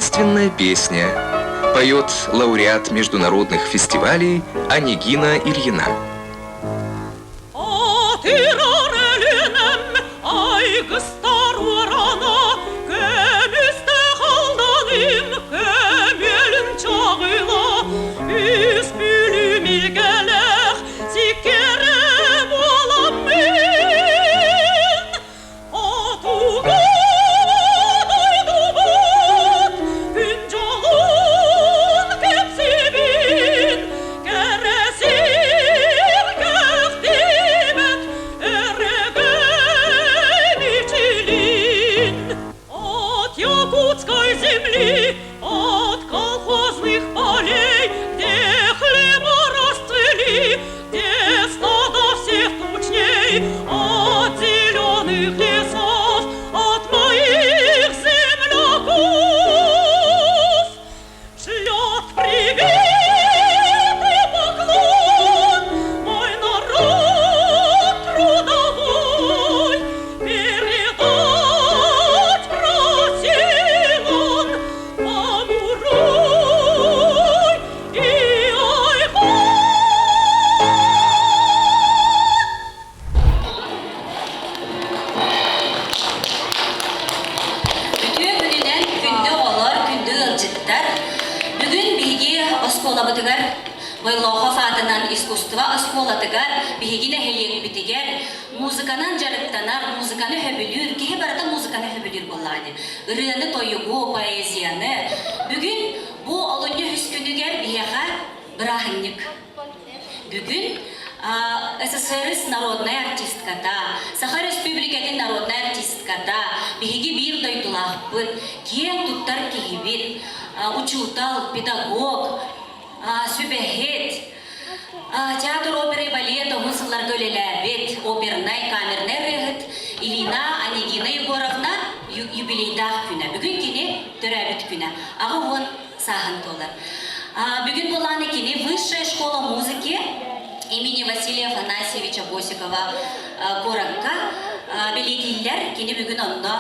Приветственная песня. Поет лауреат международных фестивалей Анегина Ильина. Атырар өлүнэм айгыстар урана, Көмүстэ халданым көмүөлүн чаҕыла, Үс бүлүм илгэлээх сиккэрэ буоламмын. Хотугу дойдубут күн дьолун кэпсиибин, кэрэ сиргэ ахтибэт өрөгөй мичилин. От якутской земли, от колхозных полей, где хлеба расцвели, где стада всех тучней, от зеленых лесов, от моих земляков. Шлет привет и поклон мой народ трудовой, передать просил он вам Уруй и Айхой. Үтүө күнүнэн күндү оҕолор, күндү ыалдьыттар! Бүгүн биһиги оскуолабытыгар Бойлохов аатынан искусство оскуолатыгар биһиги нэһилиэкпитигэр музыканан дьарыктанар, музыканы сөбүлүүр, киһи барыта музыканы сөбүлүүр буоллаҕа дии. Ырыаны, тойугу, поэзияны. Бүгүн бу олунньу үһүс күнүгэр биһиэхэ бырааһынньык. Бүгүн СССР народнай артистката, Саха Өрөспүүбүлүкэтин народнай артистката, биһиги биир дойдулаахпыт, киэн туттар киһибит, учуутал, педагог, сүбэһит, театр оперы и балет уһун сылларга үлэлээбит опернай, камернай ырыаһыт Ирина Анегина Егоровна юбилейдаах күнэ. Бүгүн кини төрөөбүт күнэ. 80 сааһын туолар. Бүгүн буолааны кини Высшая школа музыки имени Василия Афанасьевича Босикова куоракка бэлиэтииллэр. Кини бүгүн онно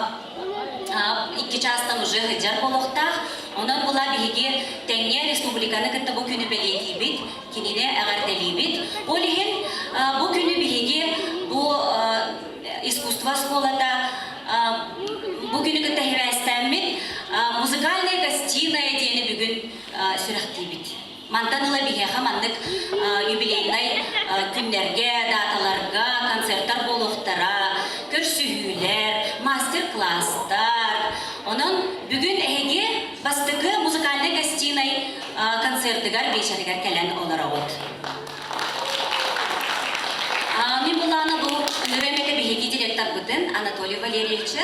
икки чаастан уже сылдьар буолуохтаах. Онон була биһиги тэҥҥэ республиканы кытта бу күнү бэлиэтиибит, кинини эҕэрдэлиибит. Ол иһин бу күнү биһиги бу искусство оскуолата бу күнү кытта сибээстээммит музыкальная гостиная диэни бүгүн сүрэхтиибит. Мантан ыла биһиэхэ маннык юбилейнай күннэргэ, даталарга концерттар буолуохтара, көрсүһүүлэр, мастер-класстар. Онон бүгүн эһиги бастакы музыкальнай гостинай концертыгар, биэчэригэр кэлэн олороҕут. Мин былаана бу Нөрүөм этэ биһиги директорбытын Анатолий Валерьевичы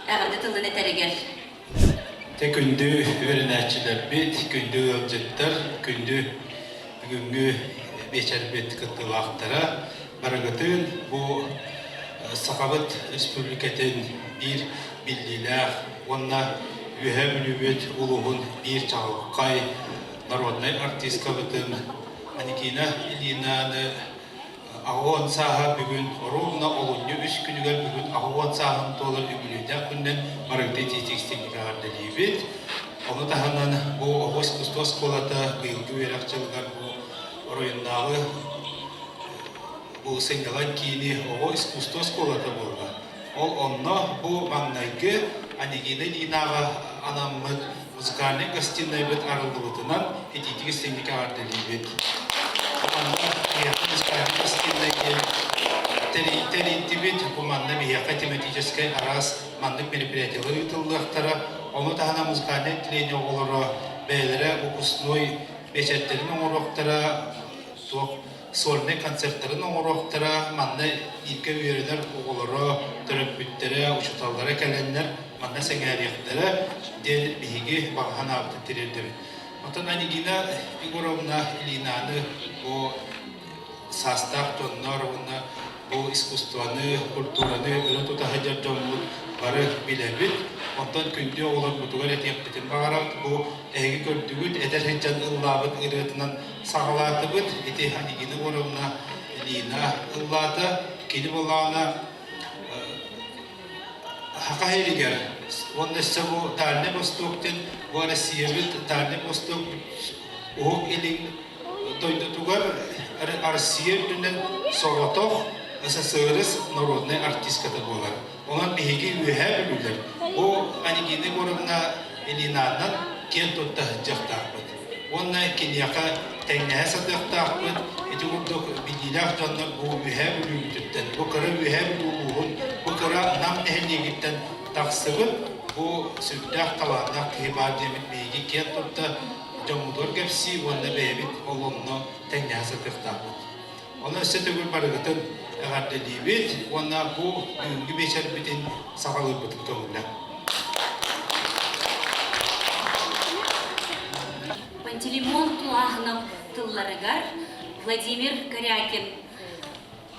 эҕэрдэ тылын этэригэр Те күндү үөрэнээччилэрбит, күндү ыалдьыттар, күндү бүгүҥҥү биэчэрбит кыттыылаахтара барыгытын бу Сахабыт Республикатын биир биллиилээх уонна Үөһээ Бүлүүбүт улууһун биир чаҕылхай народнай артисткабытын Аникина Ильинаны 80 сааһа бүгүн оруобуна олунньу үс күнүгэр бүгүн 80 сааһын туолар үбүлүйдээх күнүнэн барыгыты итиитик-истиҥник эҕэрдэлиибит. Ону таһынан бу оҕо искусство оскуолата быйылгы үөрэх дьылыгар бу оройуоннааҕы бу сынньалаҥ киини оҕо искусство оскуолата буолла. Ол онно бу маҥнайгы Анегина Ильинаҕа анаммыт музыкальнай гостинайбыт арыллыбытынан итиитик-истиҥник эҕэрдэлиибит. Манна биһиэхэ музыкальнай гостинай диэн тэрийдибит. Бу манна биһиэхэ тематическай араас маннык мероприятиелар ыытыллыахтара. Ону таһынан музыкальнай отделение оҕолоро бэйэлэрэ выпускной бэчээттэрин оҥоруохтара, туох сольнай концертарын оҥоруохтара, манна бииргэ үөрэнэр оҕолоро, төрөппүттэрэ, учууталлара кэлэннэр манна сэҥээриэхтэрэ диэн биһиги баҕа санаабытын тириэрдэбит. Оттон Анегина Егоровна Ильинаны бу саастаах дьоннор уонна бу искусствоны, культураны өрө тута сылдьар дьоммут бары билэбит. Онтон күндү оҕолорбутугар этиэхпитин баҕарабыт. Бу эһиги көрдүгүт, эдэр сылдьан ыллаабыт ырыатынан саҕалаатыбыт. Ити Анегина Егоровна Ильина ыллаата. Кини буоллаҕына. Саха сиригэр уонна өссө бу Дальний Восток диэн бу Россиябыт Дальний Восток Уһук Илин дойдутугар Россия үрдүнэн соҕотох СССР народнай артистката буолар. Онон биһиги үөһээ бүлүүлэр бу Анегина Егоровна Ильинанан киэн тутта сылдьыахтаахпыт. Уонна киниэхэ тэҥнэһэ сатыахтаахпыт. Ити курдук билиилээх дьоннор бу Үөһээ Бүлүүбүтүттэн, бу кыра Үөһээ Бүлүү улууһун, бу кыра Нам нэһилиэгиттэн тахсыбыт бу сүрдээх талааннаах киһи баар диэммит биһиги киэн тутта дьоммутугар кэпсии уонна бэйэбит ол онно тэҥнэһэ сатыахтаахпыт. Ону өссө төгүл барыгытын эҕэрдэлиибит уонна бу бүгүҥҥү биэчэрбитин саҕалыырбытын көҥүллэ. Пантелеймон Тулааһынов тылларыгар Владимир Корякин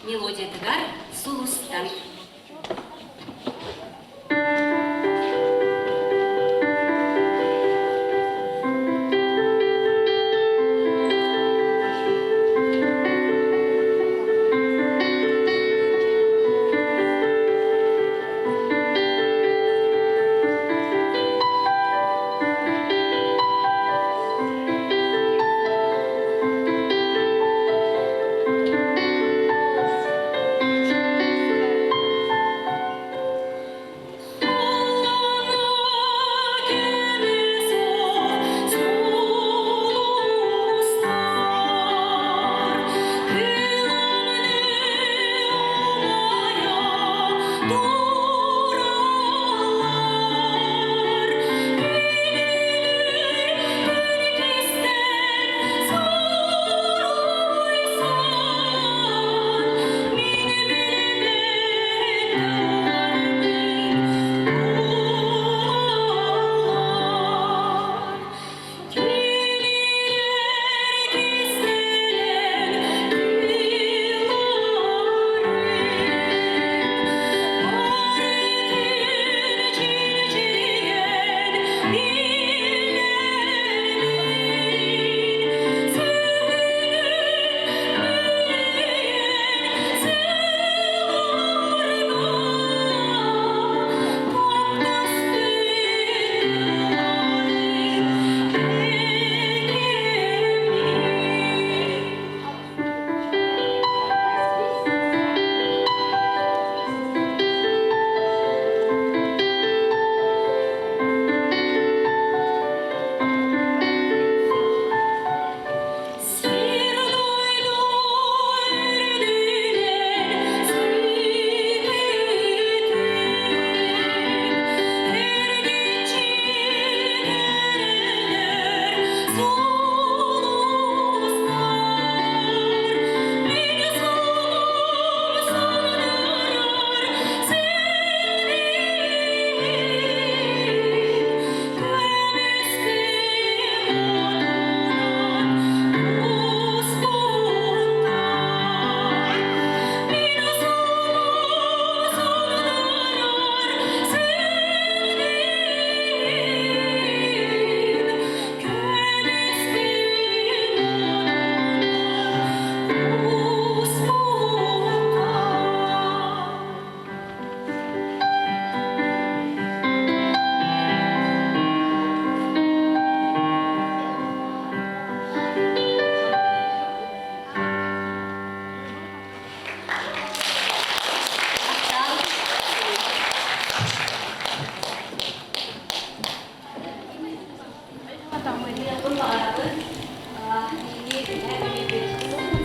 мелодиятыгар Сулустан.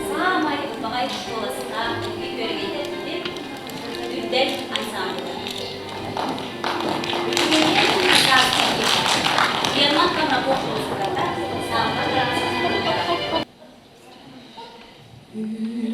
Саамай ылбаҕай куоластаах үөрэтэрбитин Үрдэл ансамблы. Герман Комраков музыката Саамба Үҥкүүлүүрүм.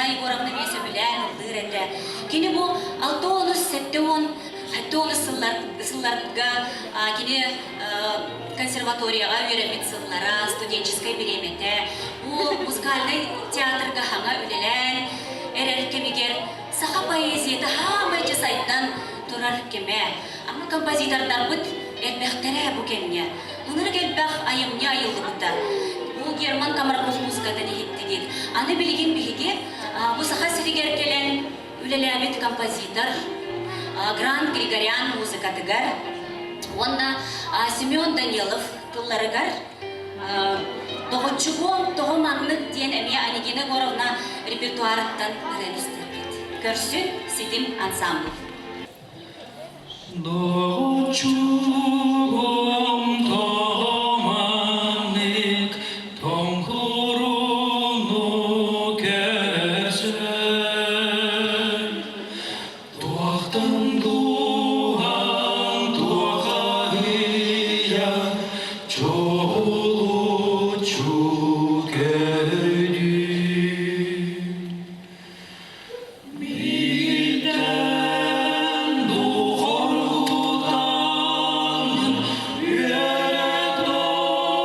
Анегина Егоровна эмиэ сөбүлээн ыллыыр этэ. Кини бу 60-70 70 сылларга кини консерваторияҕа үөрэммит сыллара, студенческай бириэмэтэ, бу музыкальнай театрга хаҥа үлэлээн эрэр кэмигэр саха поэзията хаамай сайдан турар кэмэ. Ама композитордарбыт элбэхтэрэ бу кэмҥэ. Ынырык элбэх айымньы айыллыбыта. Бу Герман Комаров музыкатын иһиттигит. Аны билигин биһиги бу Саха сиригэр кэлэн үлэлээбит композитор Грант Григорян музыкатыгар уонна Семен Данилов тылларыгар Доҕоччугуом тоҕо маннык диэн эмиэ Анегина Егоровна репертуарыттан ырыаны истэрбит. Көрсүн ситим ансамбль. Доҕоччугуом тоҕо маннык тоҥхуруну көрсөн, Туохтан дууһаҥ туохаһыйа чоҕулуччу көрдүү. Биирдэн духоргутан үөрэ тоһуйбатым.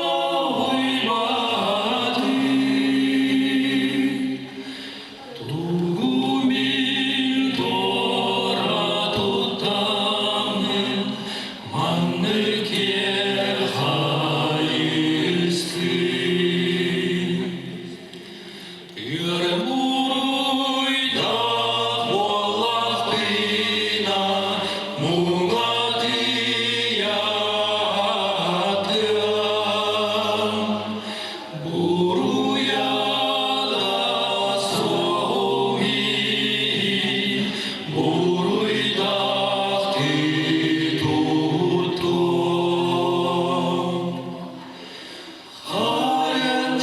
Тугу мин туора тутаммын маннык киэр хайыстым. Үөрэ-буруйдаах буоллахпына, муҥатыйатыам. Буруйа да суоҕум иһин, буруйдаахтыы туттуом. Харыан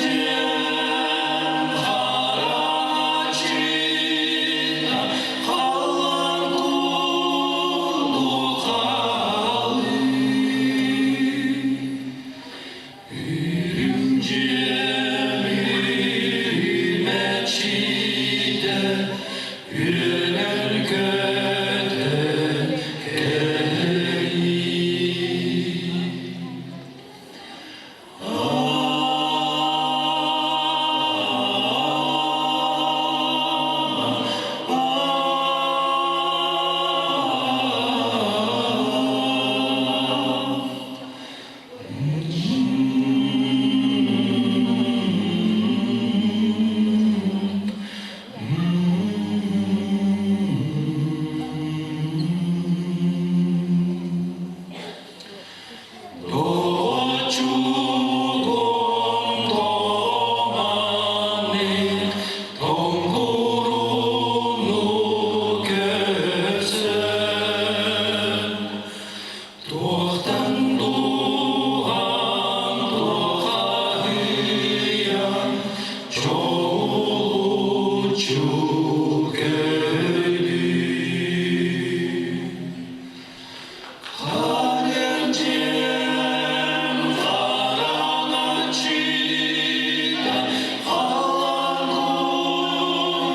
хараҥаччыта халлаан курдук халыҥ. Үрүҥ дьиэм үрүмэччитэ үөнэн-көтөн кэллий. Доҕоччугум тоҕо тоҥкуруну көрсөн, Туохтан дууһам туохаһыйан чоҕулуччу көрдүү. Харыан хараҥаччыта халлаан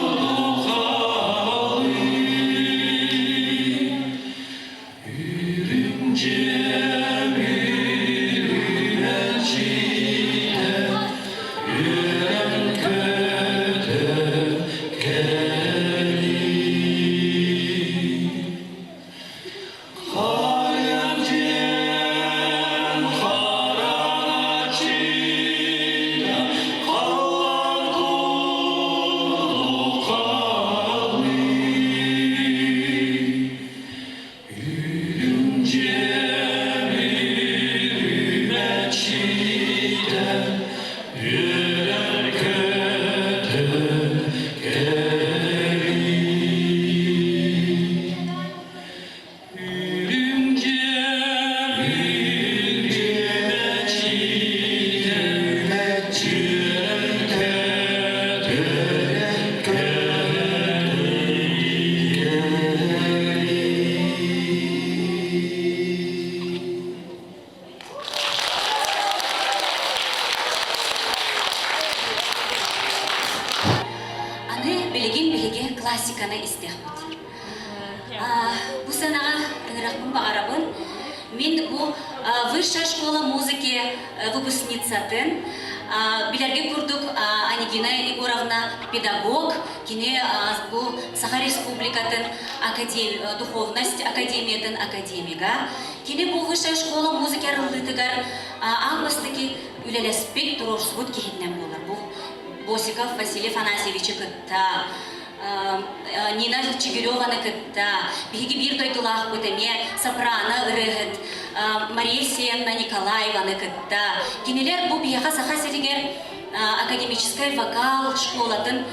курдук халыҥ. Үрүҥ дьиэм үрүмэччитэ үөрэн-көтөн кэллий. Харыан хараҥаччыта халлаан курдук халыҥ. Үрүҥ дьиэм үрүмэччитэ үөрэн-көтөн кэллий. классиканы истиэхпит. Бу сыанаҕа ыҥырыахпын баҕарабын. Мин бу Высшая школа музыки выпускницатын билэргэ курдук Анегина Егоровна педагог, кини бу Саха Республикатын духовность академиятын академига. Кини бу Высшая школа музыки арыллыытыгар аан бастакы үлэлэспит, туруорсубут киһинэн буолар. Бу Босиков Василий Афанасьевичы кытта Нина Чигиреваны кытта биһиги биир дойдулаахпыт эмиэ сопрано ырыаһыт Мария Евсеевна Николаеваны кытта кинилэр бу биһиэхэ Саха сиригэр академическай вокал школатын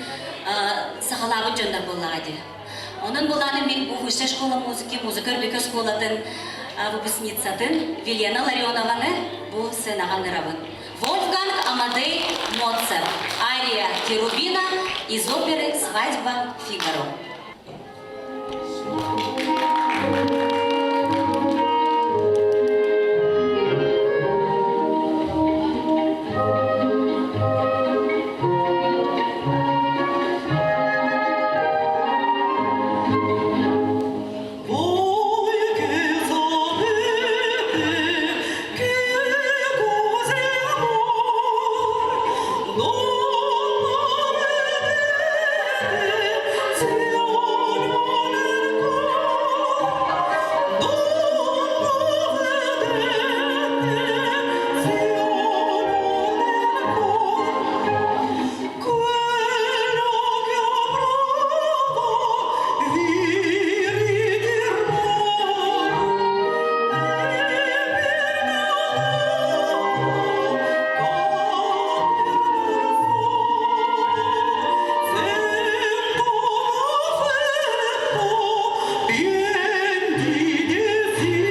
саҕалаабыт дьоннор буоллаҕа дии. Онон булааны мин бу Высшая школа музыки, музыка үрдүкү оскуолатын выпускницатын Вилена Ларионованы бу сценаҕа ыҥырабын. Вольфганг Амадей Моцарт, ария Керубина из оперы «Свадьба Фигаро». Voi che sapete che cos'è amor, non avrete se non nel cor, non avrete se non nel cor. Quello che ho provo vi ridirò e per mio come non so sento l'affetto pien di desir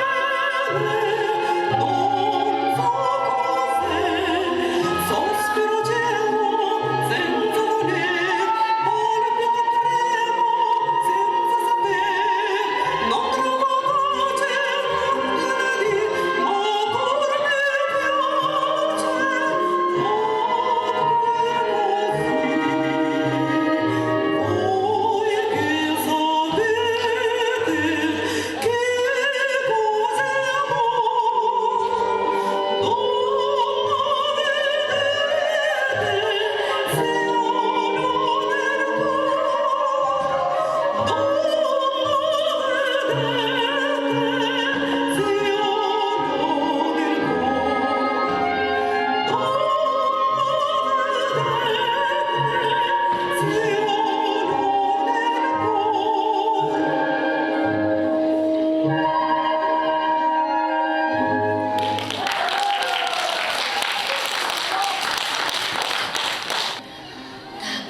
cuore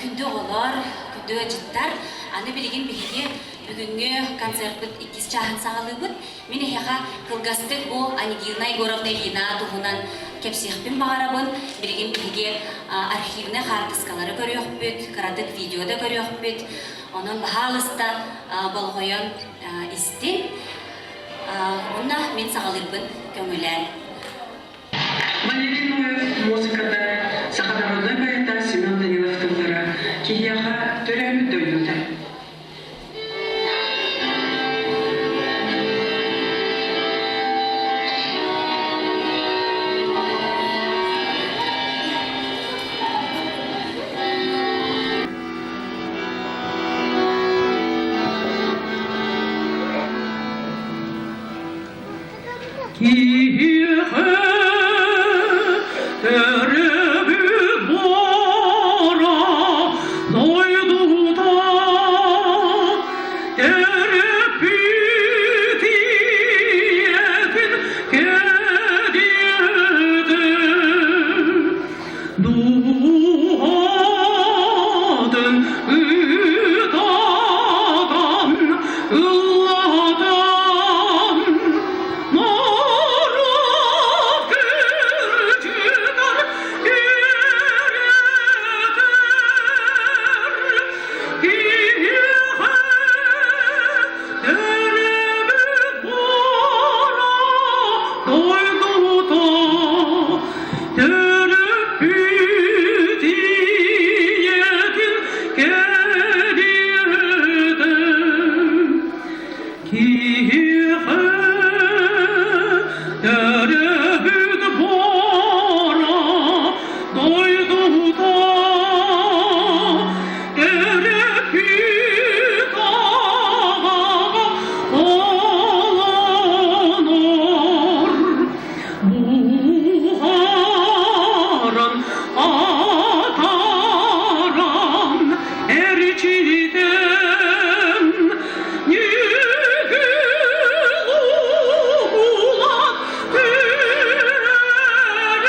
Күндү оҕолор, күндү ыалдьыттар, аны билигин биһиги бүгүҥҥү концертпыт иккис чааһын саҕалыыбыт. Мин эһиэхэ кылгастык бу Анегина Егоровна Ильина туһунан кэпсиэхпин баҕарабын. Билигин биһиги архивнай хаартыскалары көрүөхпүт, кыратык видео да көрүөхпүт. Онон баһаалыста болҕойон истиҥ. Уонна мин саҕалыырбын көҥүлээн. Валерий Ноев музыката саха народнай поэта Семен Данилов тыллара киһиэхэ төрөөбүт дойдута. Киһиэхэ төрөөбүт буора дойдута төрөппүт ийэтин кэриэтэ. Төрөппүт ийэтин кэриэтэ Киһиэхэ төрөөбүт буора дойдута төрөппүт аҕаҕа олонор буһаран атаран эрчитэн ньүгүл угулан түһэрэр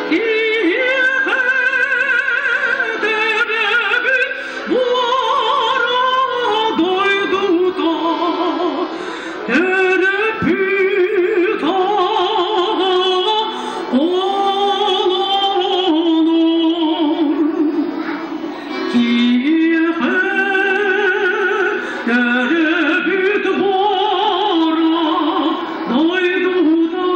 киһиэхэ төрөөбүт буора дойдута Төрөппүт аҕа олонор Киһиэхэ төрөппүт буора дойдута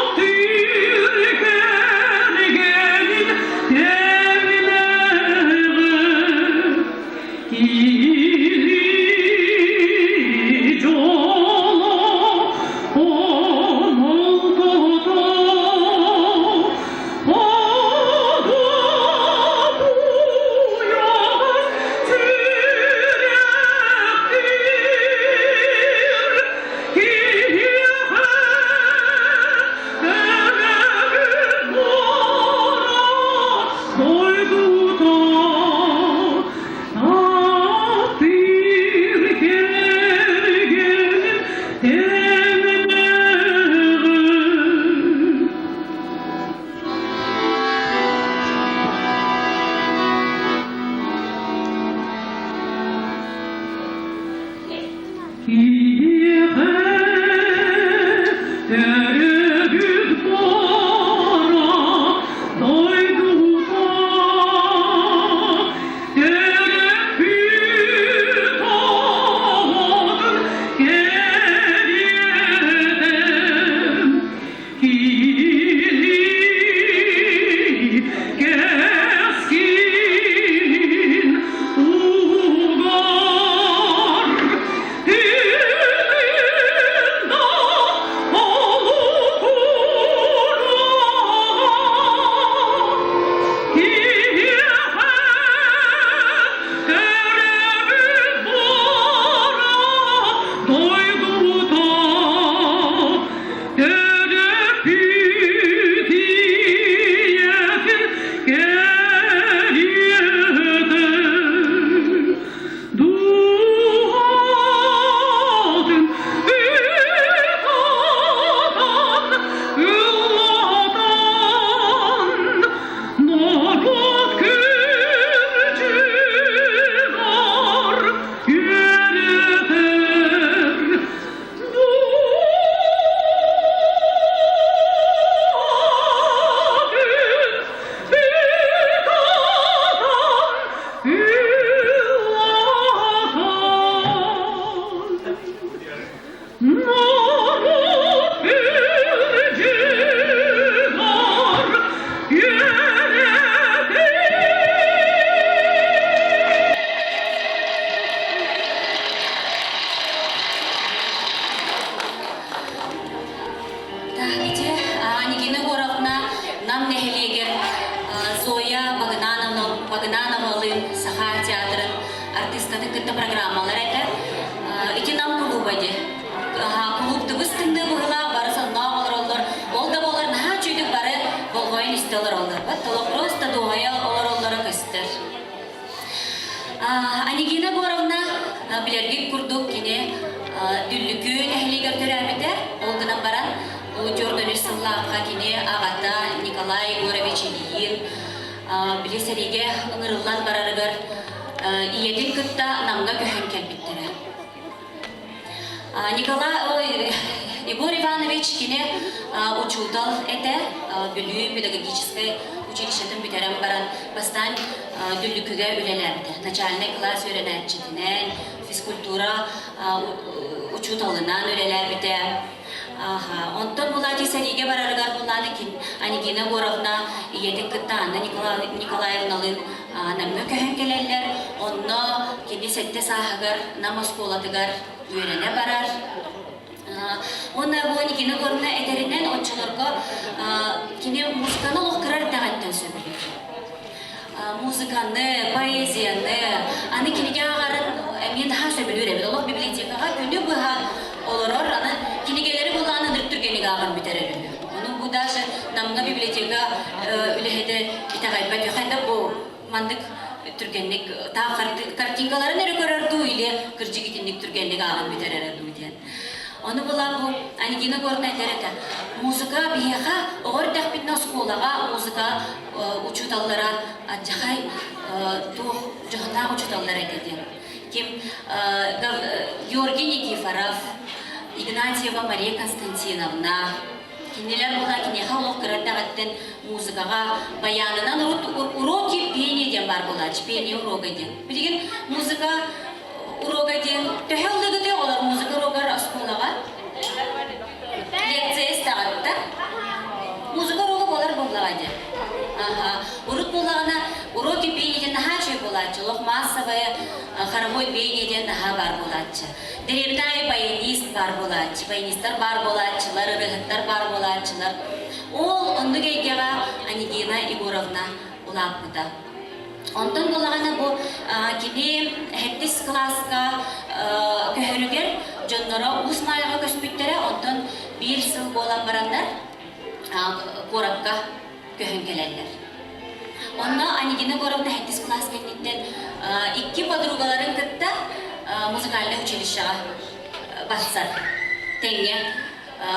Таптыыр кэргэнин тэҥнээҕэ Киһи дьоло омолтото Одобуйас сүрэхтиир киһиэхэ төрөөбүт буора дойдута Таптыыр кэргэним тэҥнээҕин. Киһиэхэ төрөөбүт буора дойдута төрөппүт оҕотун кэриэтэ Киһи кэскил угар тыынна олугура Киһиэхэ төрөөбүт буора дойдута Төрөппүт ийэтин кэриэтэ дууһатын ытатан ыллатан норуот күрдьүгэр үөрэтэр Ити Анигина Егоровна Нам нэһилиэгэр Зоя Багынановалыын Саха театрын артыыстарын кытта программалар этэ. Ити Нам кулууба ди. Кулууп тыбыс тымныы быһыылаах бары сонноох олороллор. Ол да буоллар наһаа үчүгүйдүк бары болҕойон истэ олороллор. Просто дуоһайа олороллоро көстөр. Анегина Егоровна билэргит курдук кини Дүллүкү нэһилиэгэр төрөөбүтэ. Ол гынан баран бу 4 сыллаахха кини аҕата Николай Егорович Ильин били сэриигэ ыҥырыллан барарыгар ийэтин кытта Намҥа көһөн кэлбиттэрэ. Николай Егор Иванович кини учуутал этэ, Бүлүү педагогическай училищетын бүтэрэн баран бастаан Дүллүкүгэ үлэлээбитэ. Начальнай кылаас үөрэнээччитинэн, физкультура учууталынан үлэлээбитэ. Аха. Онтон булаати сэриигэ барарыгар булааны Анигина Егоровна ийэтин кытта Анна Николаевналыын Намҥа көһөн кэлэллэр. Онно кини сэттэ сааһыгар Нам оскуолатыгар үөрэнэ барар. Уонна бу Никина Егоровна этэринэн оччолорго кини музыканы олох кыра эрдэҕиттэн сөбүлүүр. Музыканы, поэзияны, аны кинигэ ааҕарын эмиэ наһаа сөбүлүүр эбит. Олох библиотекаҕа күнү быһа олорор, аны кинигэлэри булаан ынырык түргэнник ааҕан бүтэрэр үһү. Ону бу даже Намҥа библиотека үлэһитэ итэҕэйбэт хайда бу маннык түргэнник таах картинкаларын эрэ көрөр дуу или кырдьык итинник түргэнник ааҕан бүтэрэрэ дуу диэн. Ону була бу Анигина Горна этэр этэ, музыка биһиэхэ оҕо эрдэхпитинэ оскуолаҕа музыка учууталлара адьахай туох дьоһуннаах учууталлар этэ диэн. Ким Георгий Никифоров, Игнатьева Мария Константиновна, кинилэр була киниэхэ олох кыра эрдэҕиттэн музыкаҕа баянынан уроки пения диэн баар буолааччы, пение урога диэн. Билигин музыка урога диэн төһө ыллыгыт оҕолор музыка урогар оскуолаҕа? Лекция истэҕит да? Музыка уруога буолар буоллаҕа дии. Аха. Урут буоллаҕына уроки пения диэн наһаа үчүгэй буолааччы. Олох массовое хоровой пение диэн наһаа баар буолааччы. Дэриэбинэ аайы баянист баар буолааччы. Баянистар баар буолааччылар, ырыаһыттар баар буолааччылар. Ол оннук эйгэҕэ Анигина Егоровна улааппыта. Онтон буоллаҕына бу кини сэттис кылааска көһөрүгэр дьонноро Уус Маайаҕа көспүттэрэ, онтон биир сыл буолан бараннар куоракка көһөн кэлэллэр. Онно Анигина Егоровна сэттис кылаас кэнниттэн икки подругаларын кытта музыкальнай училищеҕа барсар тэҥҥэ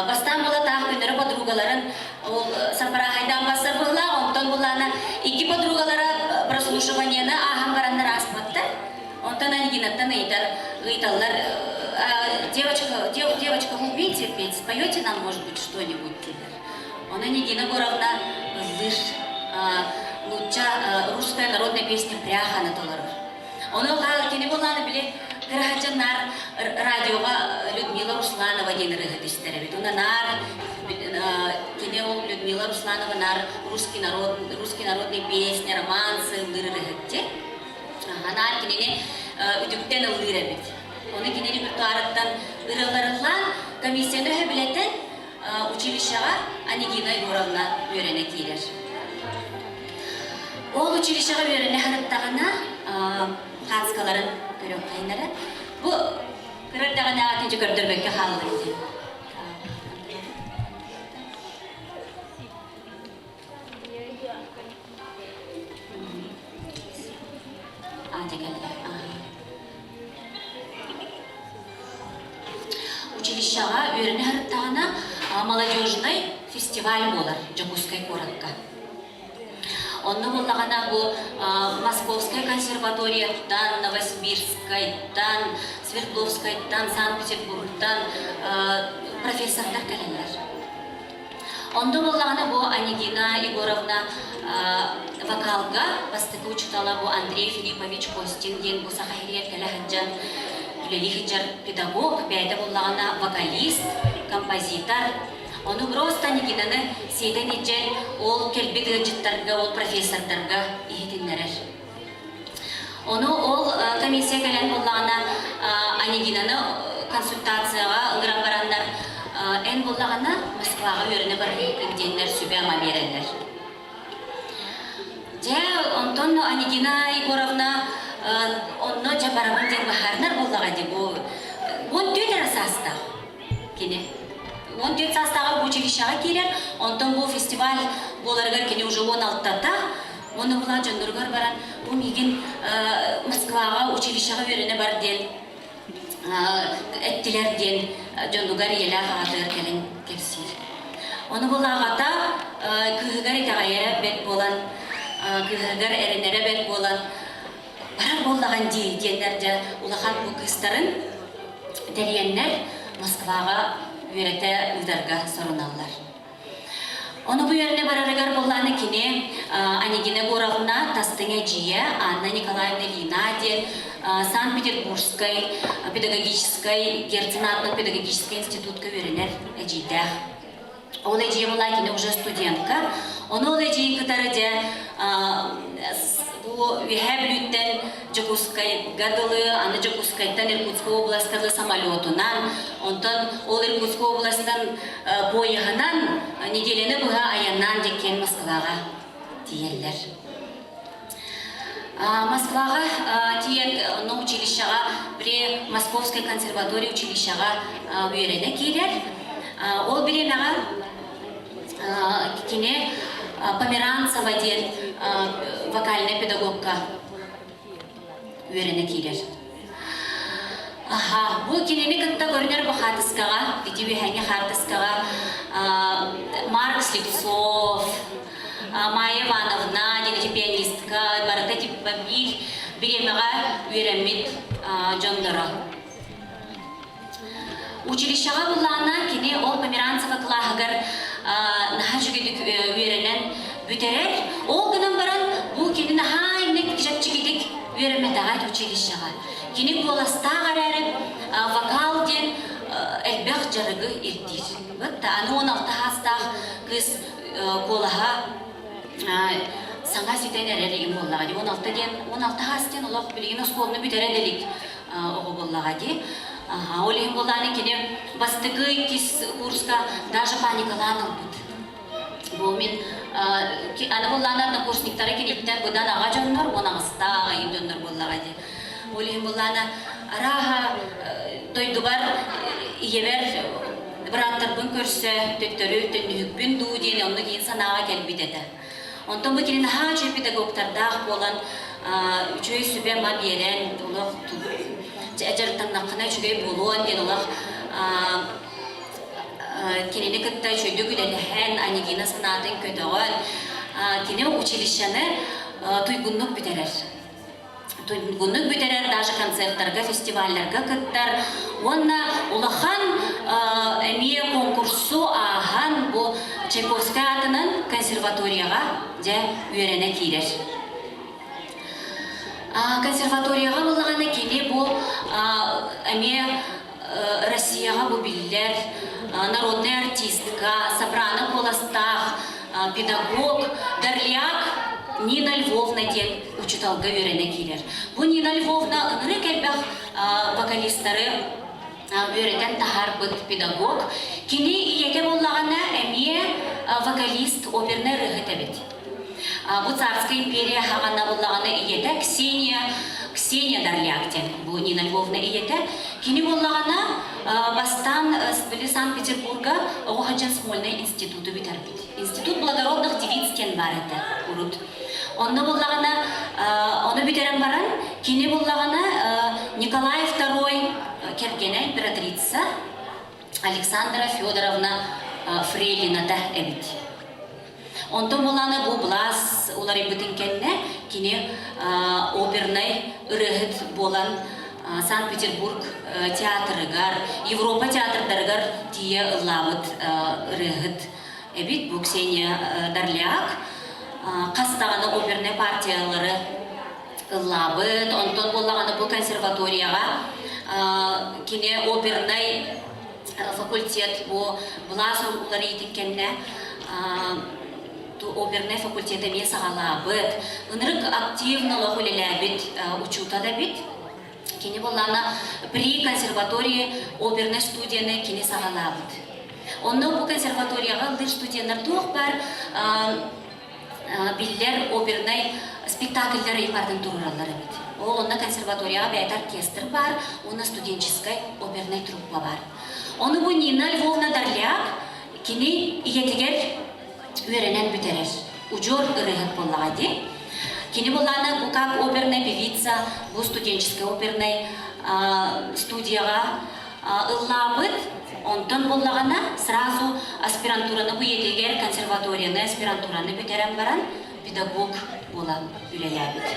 Бастаан була таах көннөрү подругаларын ол саппарааһайдаан бассар быһылаах, онтон буллаана икки подругалара прослушиваниены ааһан бараннар ааспаттар. Онтон Анигинаттан ыйытар, ыйыталлар, девочка, девочка, вы умеете петь, споете нам, может быть, что-нибудь дииллэр. Онон Нигина Егоровна ыллыыр, нуучча русская народная песня «Пряханы» толорор. Ону кини буоллааны били кыраһачча наар радиоҕа Людмила Русланова диэн ырыаһыт истэр эбит. Уна наар кини ол Людмила Русланова наар русский народ, русский народный песни, романсы ыллыыр ырыаһыт Наар кинини үтүктэн ыллыыр эбит. Ону кини репертуарыттан ырыаларыллаан комиссияны өһөбүлэтэн училищеҕа Анегина Егоровна үөрэнэ киирэр. Ол училищеҕа үөрэнэ сырыттаҕына хаацкаларын көрүөххэйнэрэ. Бу кыра эрдэҕинээҕи тинчи көрдөрбөккө хааллым дии. Аата кэллэ. Училищеҕа үөрэнэ сырыттаҕына молодежнай фестиваль буолар Дьокуускай куоракка. Онно буоллаҕына бу Московскай консерваторияттан, Новосибирскайтан, Свердловскайтан, Санкт-Петербургтан профессордар кэлэллэр. Онно буоллаҕына бу Анегина Егоровна вокалга бастакы учуутала бу Андрей Филиппович Костин диэн бу Саха сиригэр кэлэ сылдьан үлэлии сылдьар педагог, бэйэтэ буоллаҕына вокалист, композитор. Ону просто Анегинаны сиэтэн илдьэн ол кэлбит ыалдьыттарга, ол профессордарга иһитиннэрэр. Ону ол комиссия кэлэн буоллаҕына Анегинаны консультацияҕа ыҥыран бараннар эн буоллаҕына Москваҕа үөрэнэ барыһыккын диэннэр сүбэ-ама биэрэллэр. Дьэ, онтон Анегина Егоровна онно дьэ барабын диэн быһаарынар буоллаҕа дии бу 14 эрэ саастаах кини. 14 саастааҕар бу училищеҕа киирэр, онтон бу фестиваль буоларыгар кини уже 16-та Уонна булаа дьонноругар баран, бу миигин Москваҕа училищеҕа үөрэнэ бар диэн эттилэр диэн дьонугар ийэлээх аҕатыгар кэлэн кэпсиир. Ону була аҕата кыыһыгар итэҕэйэрэ бэрт буолан, кыыһыгар эрэнэрэ бэрт буолан, барар буоллаҕын дии диэннэр дьэ улахан бу кыыстарын тэрийэннэр Москваҕа үөрэтэ ыытарга соруналлар. Ону бу үөрэнэ барарыгар буоллаҕына кини Анегина Егоровна тастыҥ эдьиийэ Анна Николаевна Ильина диэн Санкт-Петербургскай педагогическай Герцен аатынан педагогическай институтка үөрэнэр эдьиийдээх. Ол эдьиийэ была кини уже студентка. Ону ол эдьиийин кытары дьэ бу Үөһээ Бүлүүттэн Дьокуускайга дылы, аны Дьокуускайтан Иркутскай областка дылы самолетунан, онтон ол Иркутскай областан поеһынан неделяны быһа айаннаан дьэккиэн Москваҕа тиийэллэр. Москваҕа тиийэн онно училищеҕа при Московской консерватории училищеҕа үөрэнэ киирэр. Ол бириэмэҕэ кини Померанцева диэн вокальнай педагогка үөрэнэ киирэр. Аха, бу кинини кытта көрүнэр бу хаартыскаҕа, ити үөһээҥҥи хаартыскаҕа Марк Слепцов, Майя Ивановна диэн ити пианистка, барыта типа биир бириэмэҕэ үөрэммит дьонноро. Училищеҕа былаана кини ол Померанцева кылааһыгар наһаа үчүгэйдик үөрэнэн бүтэрэр. Ол гынан баран бу кини наһаа инник чэпчэкитик үөрэммэтэҕэ училищеҕа. Кини куоластаах эрээри вокал диэн элбэх дьарыгы ирдиир. Вот аны 16 саастаах кыыс куолаһа саҥа ситэн эрэр им буоллаҕа дии. 16 диэн 16 саас диэн олох билигин оскуоланы бүтэрэн илик оҕо буоллаҕа дии. Ол иһин буоллаҕына кини бастакы иккис курска даже паникалаан ылбыт. Бу мин аны буоллаҕына однокурсниктара киниттэн быдан аҕа дьоннор, 18-таах аҕайын дьоннор буоллаҕа дии. Ол иһин буоллаҕына арааһа дойдубар ийэбэр бырааттарбын көрсө төттөрү төннүһүкпүн дуу диэн онно киин санааҕа кэлбит этэ. Онтон бу кини наһаа үчүгэй педагогтардаах буолан, үчүгэй сүбэ-ама биэрэн, олох дьарыктаннаххына үчүгэй буолуон диэн олох кинини кытта үчүгэйдик үлэлэһэн, Анегина санаатын көтөҕөн, кини училищены туйгуннук бүтэрэр. Туйгуннук бүтэрэр, даже концерттарга, фестивалларга кыттар уонна улахан эмиэ конкурсу ааһан бу Чайковскай аатынан консерваторияҕа дьэ үөрэнэ киирэр. Консерваторияҕа буоллаҕына кини бу эмиэ Россияҕа бу биллэр народная артистка, сопрано куоластаах педагог Дарляк Нина Львовна диэн учууталга үөрэнэ киирэр. Бу Нина Львовна ынырык элбэх вокалистары үөрэтэн таһаарбыт педагог. Кини ийэтэ буоллаҕына эмиэ вокалист, опернай ырыаһыт эбит. Бу царская империя хаҕана буоллаҕына ийэтэ Ксения Ксения Дарляк диэн бу Нина Львовна ийэтэ. Кини буоллаҕына бастаан били Санкт-Петербурга оҕо сылдьан Смольнай институту бүтэрбит. Институт благородных девиц диэн баар этэ урут. Онно буоллаҕына ону бүтэрэн баран кини буоллаҕына Николай II кэргэнэ императрица Александра Федоровна Фрелината эбит. Онтон булааны бу былаас уларыйбытын кэннэ кини опернай ырыаһыт буолан Санкт-Петербург театрыгар, Европа театрдарыгар тиийэ ыллаабыт ырыаһыт эбит. Бу Ксения Дарляк хас даҕаны опернай партиялары ыллаабыт. Онтон буоллаҕына бу консерваторияҕа кини опернай факультет бу былаас уларыйытын кэннэ опернай факультет эмиэ саҕалаабыт. Ынырык активно олох үлэлээбит учуутал эбит. Кини буоллаҕына при консерватории опернай студияны кини саҕалаабыт. Онно бу консерваторияҕа ыллыыр студеннар туох баар биллэр опернай спектакльлар ыйбатын туруораллар эбит. Ол онно консерваторияҕа бэйэтэ оркестр баар уонна студенческай опернай труппа баар. Ону бу Нина Львовна Дарляк кини ийэтигэр үөрэнэн бүтэрэр. Удьуор ырыаһыт буоллаҕа дии. Кини буоллаҕына бу как оперная певица бу студенческай опернай студияҕа ыллаабыт. Онтон буоллаҕына сразу аспирантураны бу ийэтигэр консерваторияны аспирантураны бүтэрэн баран педагог буолан үлэлээбит.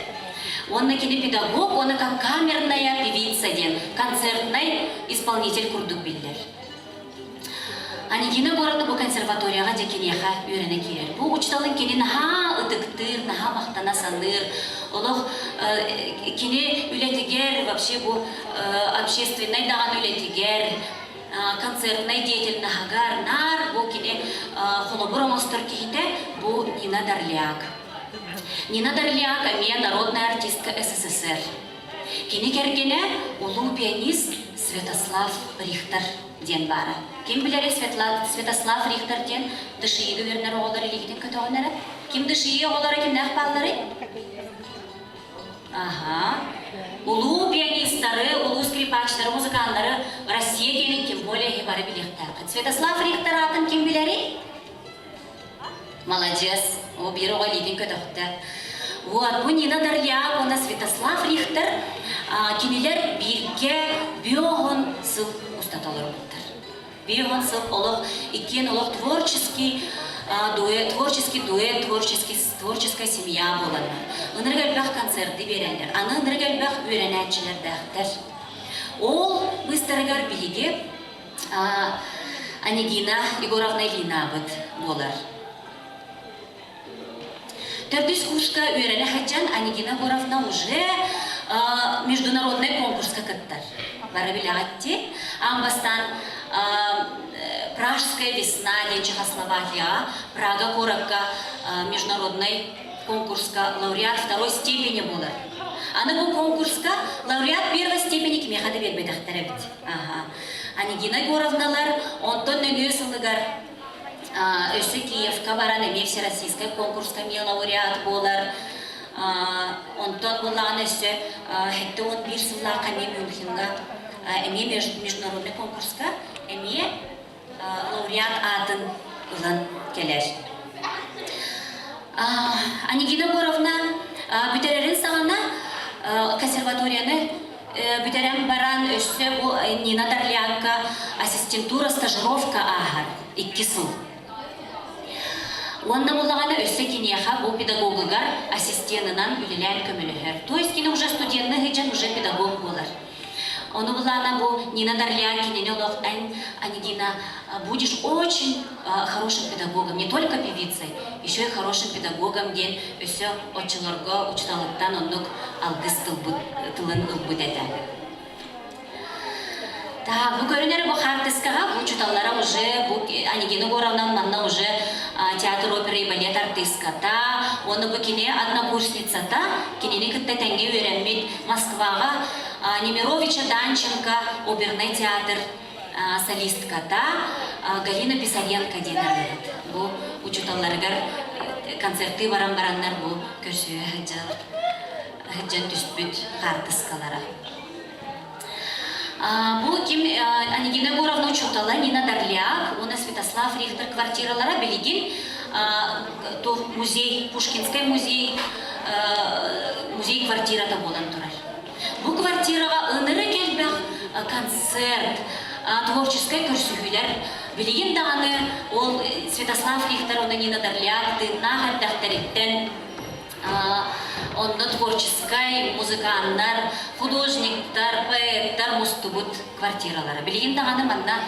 Уонна кини педагог уонна как камерная певица диэн концертнай исполнитель курдук биллэр. Анегина Егоровна бу консерваторияҕа дьэ киниэхэ үөрэнэ киирэр. Бу учууталын кини наһаа ытыктыыр, наһаа махтана саныыр. Олох кини үлэтигэр, вообще бу общественнай даҕаны үлэтигэр, концертнай деятельноһыгар наар бу кини холобур оҥостор киһитэ бу Нина Дорлиак. Нина Дорлиак эмиэ народная артистка СССР. Кини кэргэнэ улуу пианист Святослав Рихтер диэн баара. Ким билэрий Святослав Рихтер диэн ДШИ-га үөрэнэр оҕолор илиигитин көтөҕүнэрэ? Ким ДШИ оҕолоро кимнээх баалларый? Аха. Улуу пианистары, улуу скрипачтары, музыканнары Россия диэнин тем более иһи бары билиэхтээххит. Святослав Рихтер аатын ким билэрий? Маладьыас, о биир оҕо илиитин көтөхтө. Вот, бу Нина Дарья уонна Святослав Рихтер кинилэр бииргэ биоһун сыл устата олорбуттар. Биоһун сыл олох иккиэн олох творческий дуэт, творческий дуэт, творческий, творческая семья буоланнар. Ынырык элбэх концерты биэрэллэр. Аны ынырык элбэх үөрэнээччилэрдээхтэр. Ол быыстарыгар биһиги Анегина Егоровна Ильинабыт буолар. Төрдүс курска үөрэнэ сылдьан Анегина Егоровна уже международнай конкурска кыттар. Бары билэҕит дии. Аан бастаан Пражская весна диэн Чехословакияҕа Прага куоракка международнай конкурска лауреат второй степени буолар. Аны бу конкурска лауреат первой степени кимиэхэ да биэрбэтэхтэр эбит. Аха. Анегина Егоровналар онтон нөҥүө сылыгар өссө Киевка баран эмиэ всероссийскай конкурска эмиэ лауреат буолар. Онтон буоллаҕына өссө 71 сыллаахха эмиэ Мюнхенга эмиэ международный конкурска эмиэ лауреат аатын ылан кэлэр. Анегина Егоровна бүтэрэрин саҕана консерваторияны бүтэрэн баран өссө бу Нина Дорлянка ассистентура стажировка ааһар икки сыл. Уонна буллаҕына өссө киниэхэ бу педагогыгар ассистенынан үлэлээн көмөлөһөр. То есть кини уже студенны сылдьан уже педагог буолар. Ону булаана бу Нина Дорлиан кинини олох эн, Анегина, будешь очень хорошим педагогом, не только певицей, еще и хорошим педагогом диэн өссө оччолорго учууталыттан оннук алгыс тылбыт, тылын ылбыт этэ. Так, бу көрүнэр бу хаартыскаҕа бу учууталлара уже бу Анегина Егоровна манна уже театр оперы и балет артыыската, уонна бу кини однокурсницата, кинини кытта тэҥҥэ үөрэммит Москваҕа Немировича Данченко опернай театр солистката Галина Писаренко диэн ырыаһыт. Бу учууталларыгар концертыы баран бараннар бу көрсүһэ сылдьан түспүт хаартыскалара. Бу ким Анегина Егоровна учуутала Нина Дорлиак уонна Святослав Рихтер квартиралара билигин музей, Пушкинскай музей, музей квартирата буолан турар. Бу квартираҕа ынырык элбэх концерт, творческай көрсүһүүлэр билигин даҕаны ол Святослав Рихтер уонна Нина Дорлиак тыыннаах эрдэхтэриттэн Онно творческай музыканнар, художниктар, поэттар мустубут квартиралара. Билигин даҕаны манна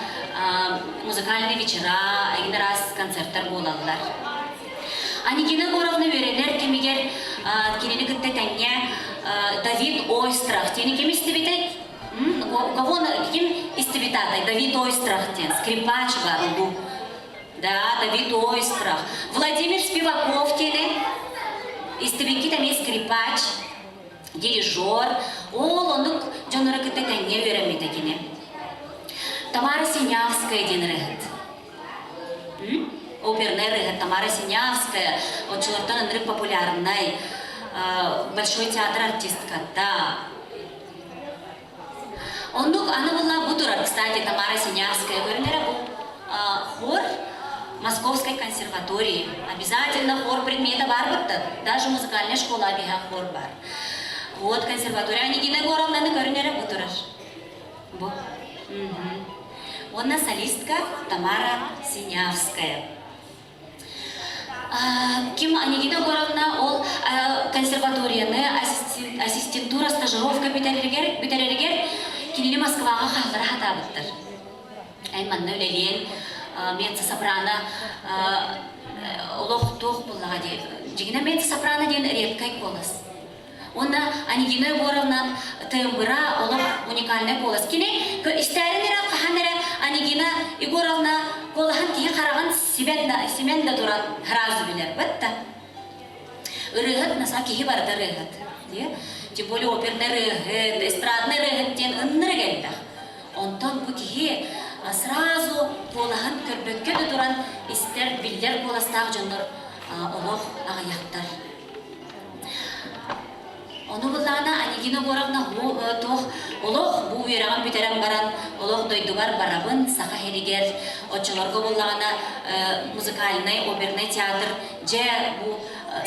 музыкальный вечера, эҥин араас концерттар буолаллар. Анегина Егоровна үөрэнэр кэмигэр кинини кытта тэҥҥэ Давид Ойстрах диэни ким истибитэй? У кого ким истибит аатай? Давид Ойстрах диэн скрипач бар улуу. Да, Давид Ойстрах. Владимир Спиваков диэни истибиккит эмиэ скрипач, дирижер. Ол оннук дьоннору кытта тэҥҥэ үөрэммитэ кини. Тамара Синявская диэн ырыаһыт. Опернай ырыаһыт Тамара Синявская, оччолортон ынырык популярнай, Большой театр артистката. Оннук аны буолла бу турар, кстати, Тамара Синявская көрүнэрэ бу хор Московской консерватории. Обязательно хор предмета бар бытты. Даже музыкальная школа биһа хор бар. Вот консерватория Анегина Егоровнаны көрүнэрэ бу турар. Бу. Уонна солистка Тамара Синявская. Ким Анегина Егоровна ол консерваторияны ассистентура стажировка бүтэрэригэр бүтэрэригэр кинини Москваҕа хааллара сатаабыттар. Эн манна үлэлиэн меццо-сопрано олох туох буллаҕа дии. Дьиҥинэ меццо-сопрано диэн редкай куолас. Уонна Анегина Егоровна тембра олох уникальнай куолас. Кини истээрин эрэ хаһан эрэ Анегина Егоровна куолаһын киһи хараҕын симэн да, симэн да туран сразу билэр. Бытта. Ырыаһыт наса киһи барыта ырыаһыт. Тем более оперный ырыаһыт, эстрадный ырыаһыт диэн ыннырык элбэх. Онтон бу киһи сразу куолаһын көрбөккө да туран истэр, биллэр куоластаах дьоннор олох аҕыйахтар. Ону буллаҕына Анегина Егоровна туох олох бу үөрэҕин бүтэрэн баран олох дойдубар барабын Саха сиригэр оччолорго буллаҕына музыкальнай опернай театр дьэ бу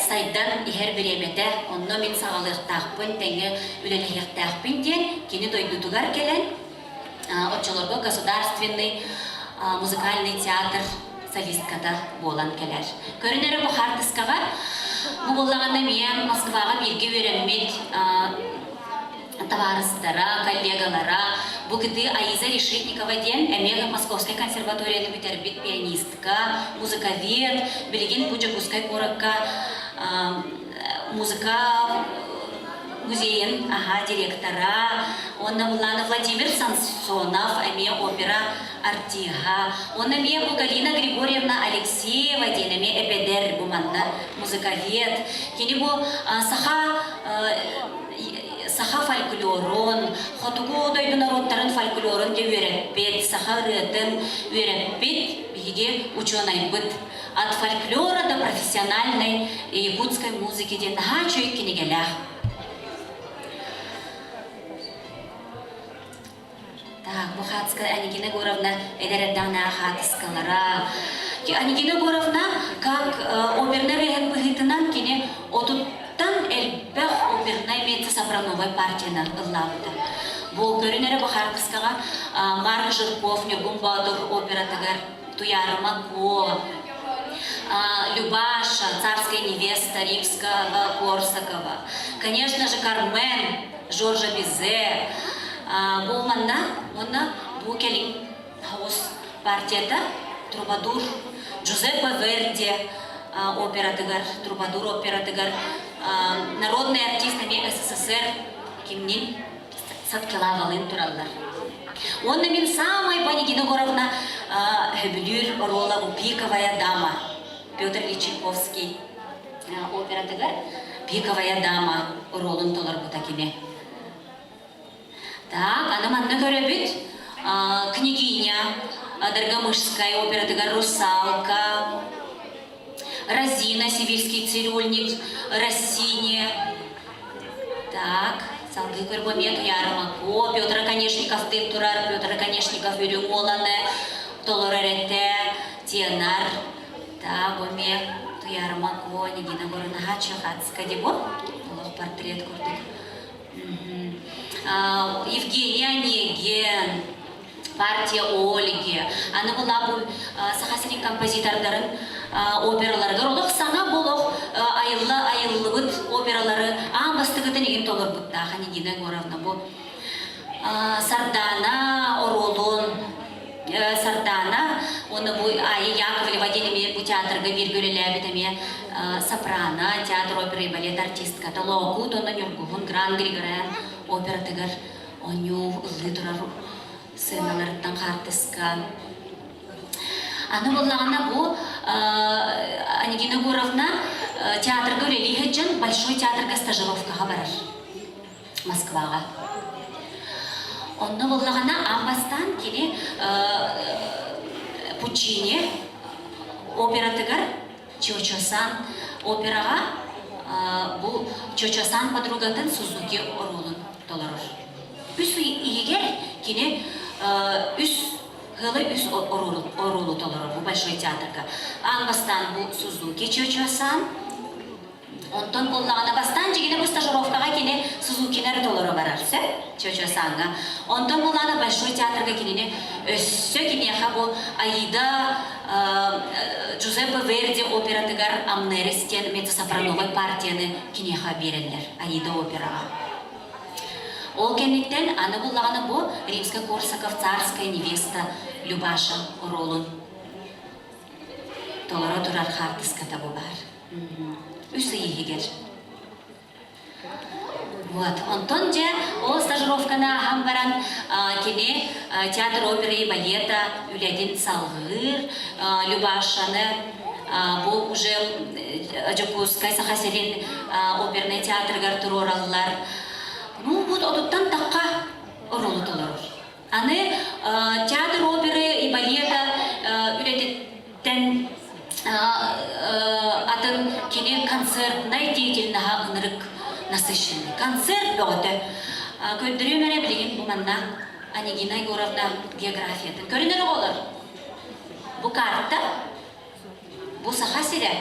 сайдан иһэр бириэмэтэ онно мин саҕалыахтаахпын тэҥҥэ үлэлэһиэхтээхпин диэн кини дойдутугар кэлэн оччолорго государственный музыкальный театр солистката буолан кэлэр. Көрүн эрэ бу хаартыскаҕа бу буоллаҕына эмиэ Москваҕа бииргэ үөрэммит табаарыстара, коллегалара бу кытыы Аиза Решетникова диэн эмиэ Московскай консерваторияны бүтэрбит пианистка, музыковед, билигин бу Дьокуускай куоракка музыка музейын аха директора, уонна Буллана Владимир Самсонов эмиэ опера артиһа, уонна эмиэ бу Галина Григорьевна Алексеева диэн эмиэ эпэдэр бу манна музыковед. Кини бу саха саха фольклорун, хотугу дойду норуоттарын фольклорун де үөрэппит, саха ырыатын үөрэппит биһиги учуонайбыт. От фольклора до профессиональной якутской музыки диэн наһаа үчүгэй кинигэлээх. Так, бу хаатыска Анегина Егоровна эдэр эрдэҕинээҕи хаатыскалара. Анегина Егоровна как опернай ырыаһыт быһыытынан кини отуттан элбэх опернай меццо-сопрановай партияны ыллаабыта. Бу көрүн эрэ бу хаартыскаҕа Марк Жирков Ньургун Боотур оператыгар Туйаарыма Куо, Любаша, царская невеста Римского Корсакова, конечно же, Кармен, Жоржа Бизе, бу манна уонна бу кэлин хаус партията Трубадур Джузеппе Верди оператыгар, Трубадур оператыгар народный артист эмиэ СССР кимнин Саткилавалыын тураллар. Уонна мин саамай Панигина Егоровна сөбүлүүр оруола бу «Пиковая дама» Петр Ильич Чайковский оператыгар «Пиковая дама» оруолун толорбута кини. Так, аны манна көрөбүт княгиня Доргомышская оператыгар «Русалка», Розина, Сибирский цирюльник, Россини, Так, салгыы көрбөмиэ Туйаарымако, Петр Оконешниковтыын турар, Петр Оконешников үрүҥ уоланы толорор этэ, тенор. Так, оме Туйаарымако, Нигина Горунаха Чахацка дебо, олох портрет курдук. Евгений Онегин, партия Ольги, аны была бу Саха сирин композитордарын операларыгар олох саҥа болох айылла айыллыбыт опералары аан бастакытын игин толорбуттаах Нигина Егоровна бу Сардаана оруолун Сардаана уонна бу Айя Яковлева диэн эмиэ бу театрга бииргэ үлэлээбит эмиэ сопрано, театр оперы и балет артистката Лоокуут уонна Ньургуһун Гран Григорян оператыгар оонньуу ыллыы турар сценаларыттан хаартыска. Аны буоллаҕына бу Анегина Егоровна театрга үлэлии сылдьан Большой театрга стажировкаҕа барар Москваҕа. Онно буоллаҕына аан бастаан кини Пуччини оператыгар Чочосан операҕа бу Чочосан подругатын Сузуки оруолун толорор. Үс ый иһигэр кини үс ыалы үс оруолу толорор бу Большой театрга. Аан бастаан бу Сузуки Чочосан, Онтон буоллаҕына бастаан дьигинэ бу стажировкаҕа кини Сузукины эрэ толоро барар сөп Чочосаҥҥа. Онтон буоллаҕына Большой театрга кинини өссө киниэхэ бу Аида Джузеппе Верди оператыгар Амнерис диэн меццо-сопрановай партияны киниэхэ биэрэллэр Аида операҕа. Ол кэнниттэн аны буллаҕына бу Римский-Корсаков царская невеста Любаша оруолун. Толоро турар хаартыската бу баар. Үс ый иһигэр. Вот. Онтон дьэ ол стажировканы ааһан баран кини театр оперы и балета үлэтин салҕыыр. Любашаны бу уже Дьокуускай Саха сирин опернай театрыгар туруораллар. Ну вот отуттан тахха оруолу толорор. Аны театр оперы и балета үлэтиттэн атын кини концертнай деятельноһа ынырык насыщенный. Концерт бөҕөтө. Көрдөрүөм эрэ билигин бу манна Анегина Егоровна географиятын. Көрүнэр оҕолор. Бу карта, бу Саха сирэ.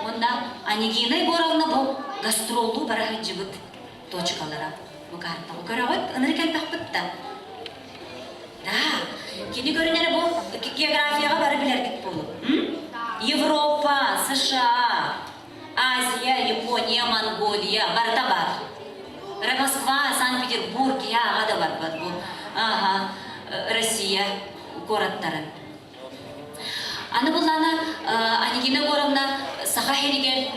Уонна Анегина Егоровна бу гастроллуу бара сылдьыбыт точкалара бу картаҕа көрөҕүт ынырык элбэхпит да да кини көрүнэрэ бу географияҕа бары билэргит буолуо Европа США Азия Япония Монголия барыта бар Москва Санкт-Петербург аҕа да барбат бу ага Россия куораттарын Аны буллаана Анегина Егоровна Саха сиригэр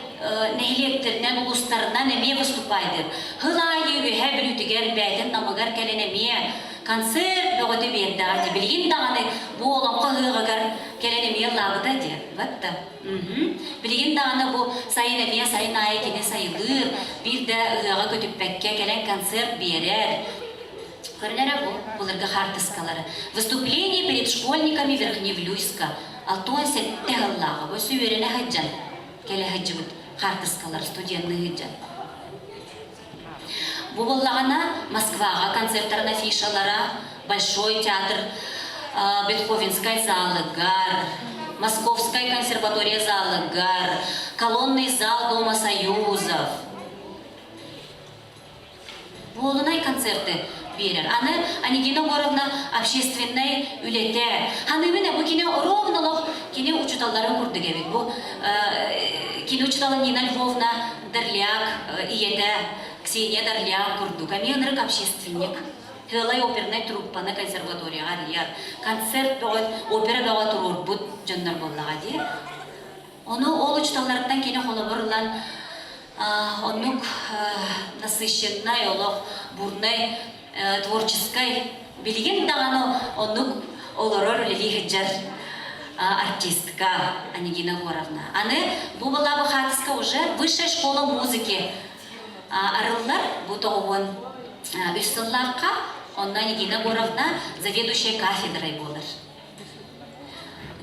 нэһилиэктэринэн, улуустарынан эмиэ выступайдыр. Хыл аайы үөһэ Бүлүүтүгэр, бээтин намыгар кэлэн эмиэ концерт бөҕөтө биэрдэҕэ дии. Билигин даҕаны бу олоҥхо ыһыаҕыгар кэлэн эмиэ ыллаабыта дии. Батта. Билигин даҕаны бу сайын эмиэ сайын аайы кини сайылыыр, биир да ыһыаҕа көтүппэккэ кэлэн концерт биэрэр. Көрүнэрэ бу былыргы хаартыскалары. Выступление перед школьниками Верхневлюйска. 67 сыллааҕы бу үөрэнэ сылдьан кэлэ сылдьыбыт хаартыскалар студенныы сылдьан. Бу буоллаҕына Москваҕа концерттарын афишалара, Большой театр Бетховенскай залыгар, Московскай консерватория залыгар, колонный зал Дома Союзов. Буолунай концерты биэрэр. Аны Анегина Егоровна общественнай үлэтэ. Ханыыбын бу кини ровно олох кини учуталларын курдук эбит. Бу кини учутала Нина Львовна Дорляк ийэтэ Ксения Дорляк курдук. Эмиэ ынырык общественник. Тыалай опернай труппаны консерваторияҕа арыйар. Концерт бөҕө, опера бөҕө туруорбут дьоннор буоллаҕа дии. Ону ол учууталларыттан кини холобур ылан оннук насыщеннай олох, бурнай, творческай, билигин даҕаны оннук олорор, үлэлии сылдьар артистка Анегина Егоровна. Аны бу была бу хаатыска уже высшая школа музыки арыллар бу тоҕуһун үс сыллаахха онно Анегина Егоровна заведующая кафедрой буолар.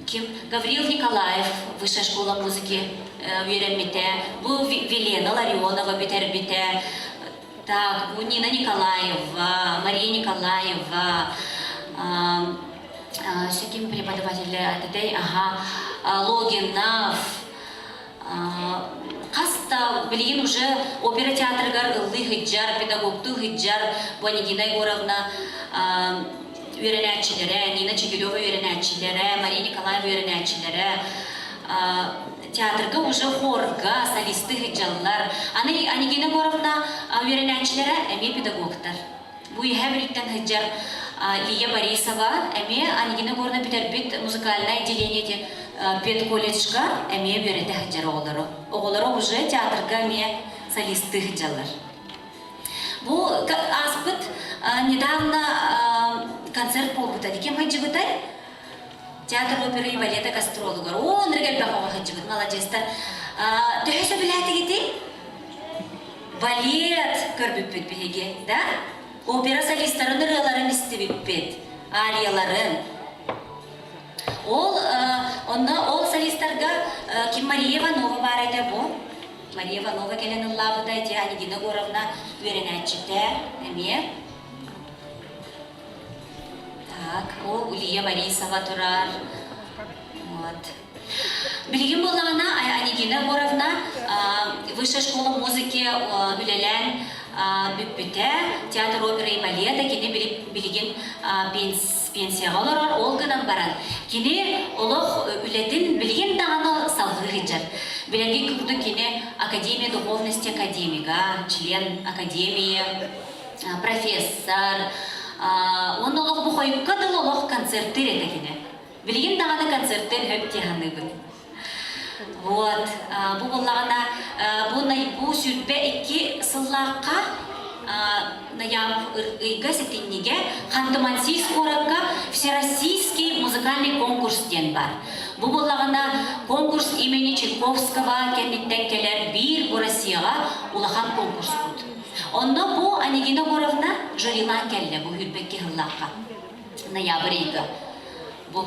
Ким Гаврил Николаев высшая школа музыки үөрэммитэ, бу Велена Ларионова бүтэрбитэ, так, бу Нина Николаева, Мария Николаева, ким преподаватель этэй, ага, Логинов, хас да билигин уже опера театрыгар ыллыы сылдьар, педагогтуу сылдьар Бонигина Егоровна үөрэнээччилэрэ, Нина Чигирева үөрэнээччилэрэ, Мария Николаева үөрэнээччилэрэ театрга уже хорга солисты сылдьаллар. Аны Анегина Егоровна үөрэнээччилэрэ эмиэ педагогтар. Бу иһэ бүлүттэн сылдьар Лия Борисова эмиэ Анегина Егоровна бүтэрбит музыкальное отделение педколледжка эмиэ үөрэтэ сылдьар оҕолору. Оҕолоро уже театрга эмиэ солисты сылдьаллар. Бу ааспыт недавно концерт буолбута. Ким сылдьыбытай? Театр оперы и балета гастролугар. О, ынырык элбэх оҕо сылдьыбыт, маладьыастар. Төһө сөбүлээтигитий? Балет көрбүппүт биһиги, да? Опера солистарын ырыаларын истибиппит, арияларын. Ол онно ол солистарга ким Мария Иванова баар этэ бу. Мария Иванова кэлэн ыллаабыта ити Анегина Егоровна үөрэнээччитэ эмиэ. Так, ол Улья Борисова турар. Вот. Билигин буоллаҕына Анегина Егоровна Высшая школа музыки үлэлээн бүппүтэ. Театр оперы и балета кини билигин пенсияҕа олорор. Ол гынан баран кини олох үлэтин билигин даҕаны салҕыы сылдьар. Билэргин курдук кини Академия духовности академига, член академии, профессор, уонна олох бу хойукка дылы олох концерттыыр этэ кини. Билигин даҕаны концерттыан сөп дии саныыбын. Вот, бу буоллаҕына, бу бу 22 сыллаахха ноябрь ыйга сэтинньигэ Ханты-Мансийск куоракка Всероссийский музыкальный конкурс диэн бар. Бу буоллаҕына конкурс имени Чайковского кэнниттэн кэлэр биир бу Россияҕа улахан конкурспут. Онно бу Анегина Егоровна жюрилаан кэллэ бу 22 сыллаахха ноябрь ыйга. Бу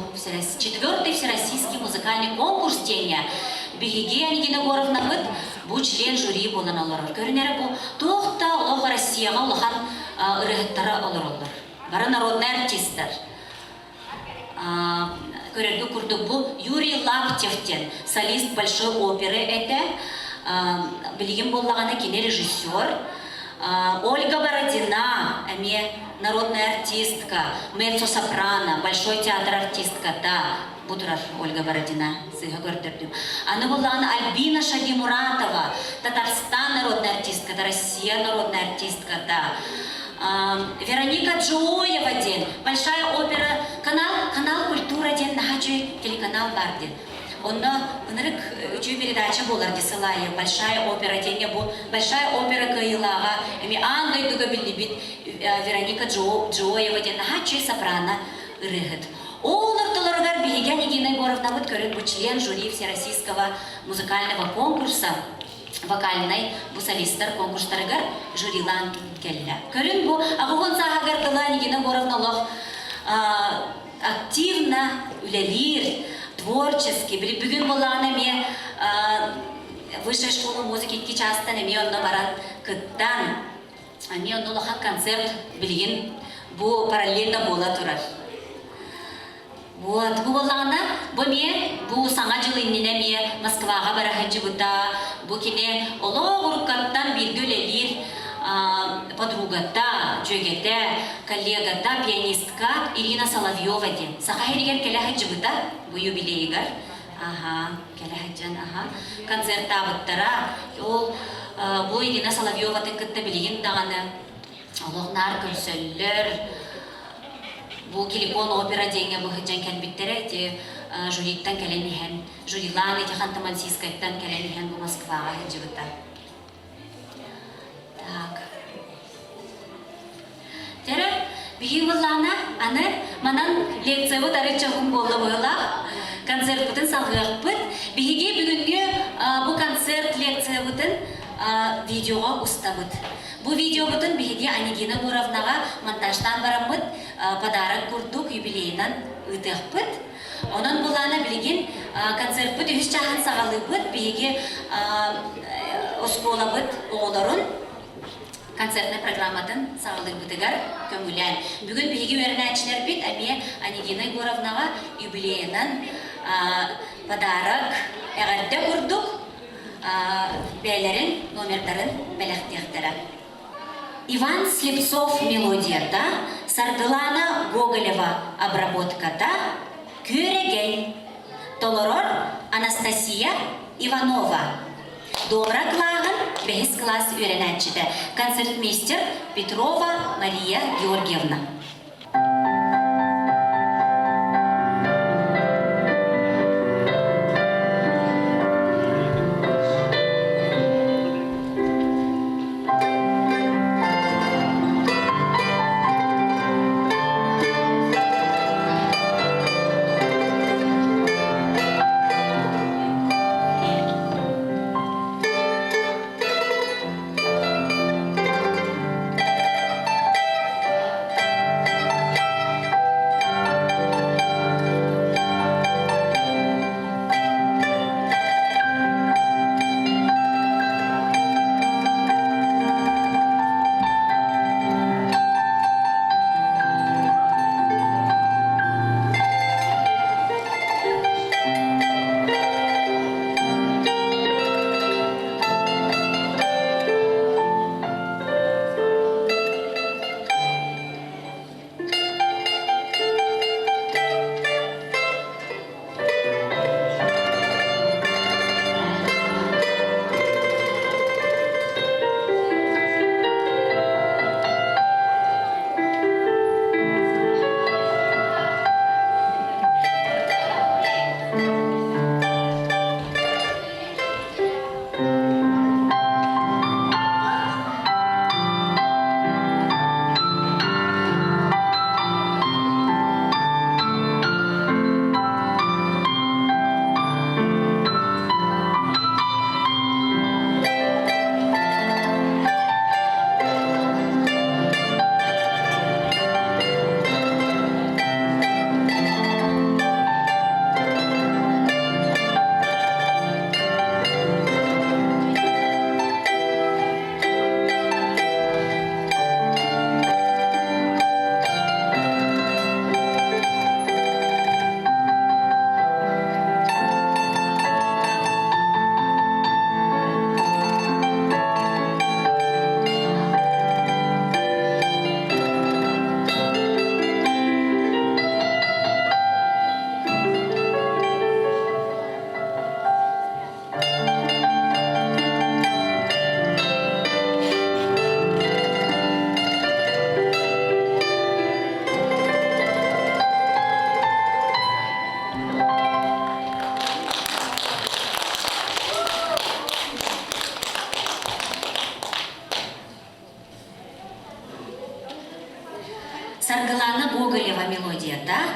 четвертый всероссийский музыкальный конкурс диэҥҥэ биһиги Анегина Егоровнабыт бу член жюри буолан олорор. Көрүнэрэ бу туох да олох Россияҕа улахан ырыаһыттара олороллор. Бары народный артистар. Көрөргө курдук бу Юрий Лаптев диэн солист большой оперы этэ. Билигин буоллаҕына кини режиссер. Ольга Бородина эмиэ народная артистка, меццо-сопрано, Большой театр артистката бу турар Ольга Бородина сыыһа көрдөрдүм. Аны буоллаҕына Альбина Шагимуратова, Татарстан народная артистката, Россия народная артистката, Вероника Джоева диэн Большая опера канал, канал культура диэн наһаа үчүгэй телеканал баар диэн. Онно ынырык үчүгэй передача буолар дии сылайы Большая опера диэҥҥэ бу Большая опера кыайыылааҕа эми аан дойдуга биллибит Вероника Джоева диэн наһаа үчүгэй сопрано ырыаһыт. Ол ортолоругар биһиги Анегина Егоровнабыт көрүн бу член жюри Всероссийского музыкального конкурса вокальнай бу солистар конкурстарыгар жюрилаан кэллэ. Көрүн бу аҕыһын сааһыгар дылы Анегина Егоровна олох активно үлэлиир, творческий. Били бүгүн буоллаҕына эмиэ высшая школа музыки икки чаастан эмиэ онно баран кыттан, эмиэ онно улахан концерт билигин бу параллельно буола турар. Вот, бу буоллаҕына, бу эмиэ бу Саҥа дьыл иннинэ эмиэ Москваҕа бара сылдьыбыта, бу кини олох уруккаттан бииргэ үлэлиир подругата, дьүөгэтэ, коллегата, пианистка Ирина Соловьева диэн. Саха сиригэр кэлэ сылдьыбыта бу юбилейыгар. Аха, кэлэ сылдьан, аха, концертаабыттара. Ол бу Ирина Соловьеватын кытта билигин даҕаны олох наар көрсөллөр. Бу Киликон опера диэҥҥэ быһыдьан кэлбиттэрэ ити жюриттан кэлэн иһэн, жюрилаан ити Ханты-Мансийскайтан кэлэн иһэн бу Москваҕа сылдьыбыта. Так. Дьэрэ, биһиги буоллаҕына, аны манан лекциябыт арыт чоһун буолла быһыылаах. Концертпытын салҕыахпыт. Биһиги бүгүҥҥү бу концерт лекциябытын видеоҕа устабыт. Бу видеобутун биһиги Анегина Гуровнаҕа монтажтаан бараммыт подарок курдук юбилейынан ыытыахпыт. Онон былаана билигин концертпыт үһүс чааһын саҕалыыбыт. Биһиги оскуолабыт оҕолорун концертнай программатын саҕалыырбытыгар көҥүлээн. Бүгүн биһиги үөрэнээччилэрбит эмиэ Анегина Егоровнаҕа юбилейынан подарок, эҕэрдэ курдук бэйэлэрин номердарын бэлэхтиэхтэрэ. Иван Слепцов мелодията, Саргылана Гоголева обработката, Күөрэгэй толорор Анастасия Иванова. Домра кылааһын бэһис кылаас үөрэнээччитэ, концертмейстер Петрова Мария Георгиевна. ырыата,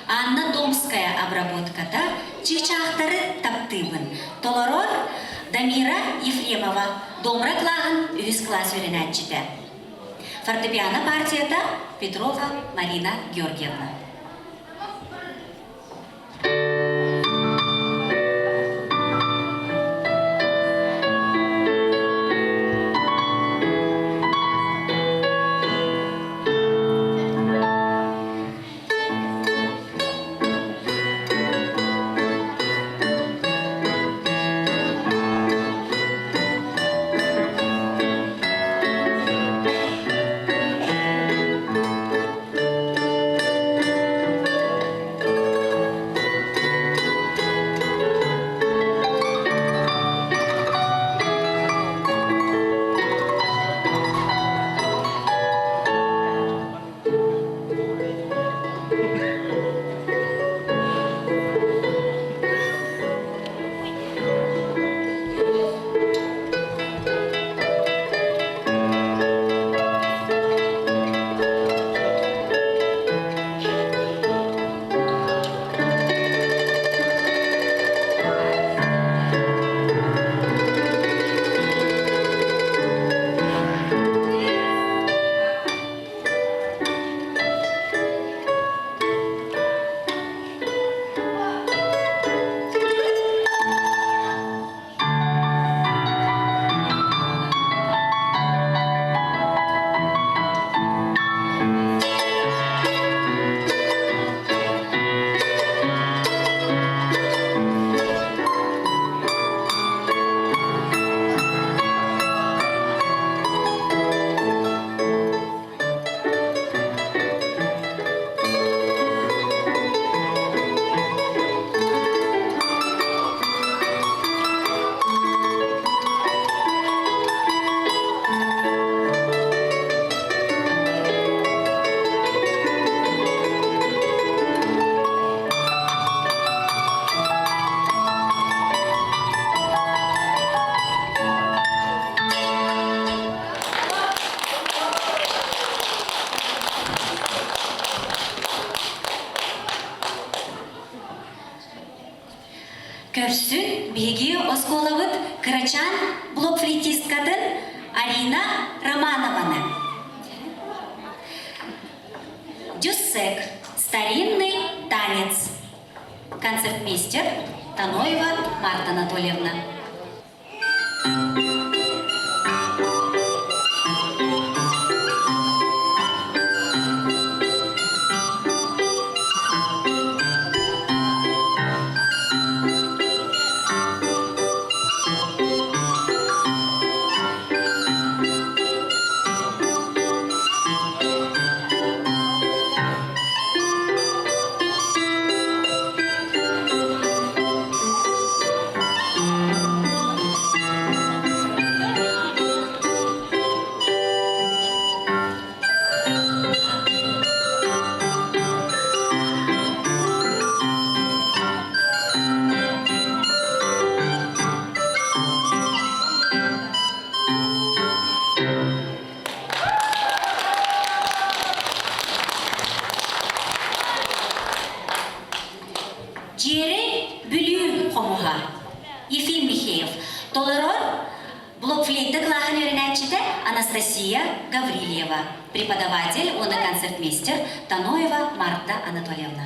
Анна Домская обработката Чыычаахтары таптыыбын толорор Дамира Ефремова, домра кылааһын үһүс кылаас үөрэнээччитэ. Фортепиано партията Петрова Марина Георгиевна. Көрсүн биһиги оскуолабыт кырачаан блокфлейтисткатын Арина Романованы. Дюссек. Старинный танец. Концертмейстер Таноева Марта Анатольевна. Дьиэрэй Бүлүү хомуһа Ефим Михеев толорор блокфлейта кылааһын үөрэнээччитэ Анастасия Гаврильева, преподаватель уонна концертмейстер Таноева Марта Анатольевна.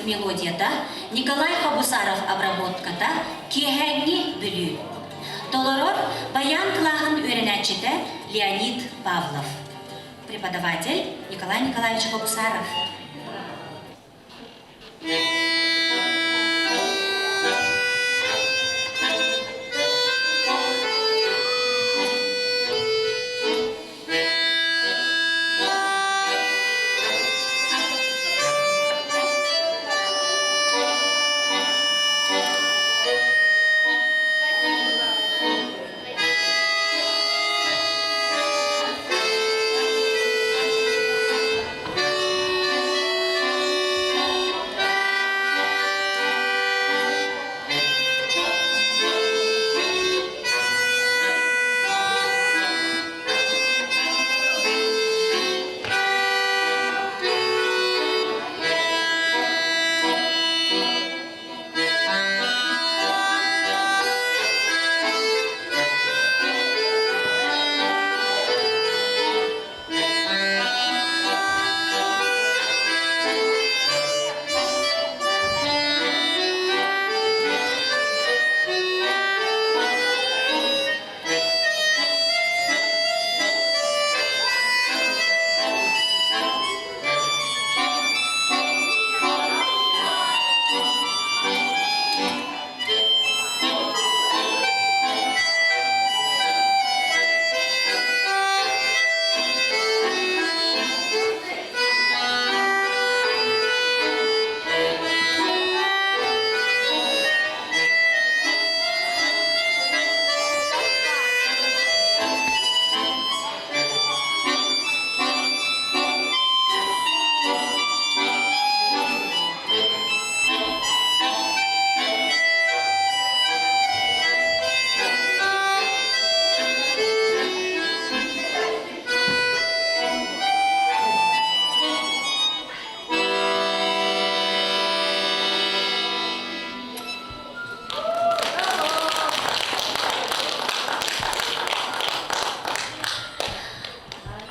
мелодията, Николай Хобусаров обработката Киэһээҥҥи Бүлүү. Толорор баян кылааһын үөрэнээччитэ Леонид Павлов. Преподаватель Николай Николаевич Хобусаров.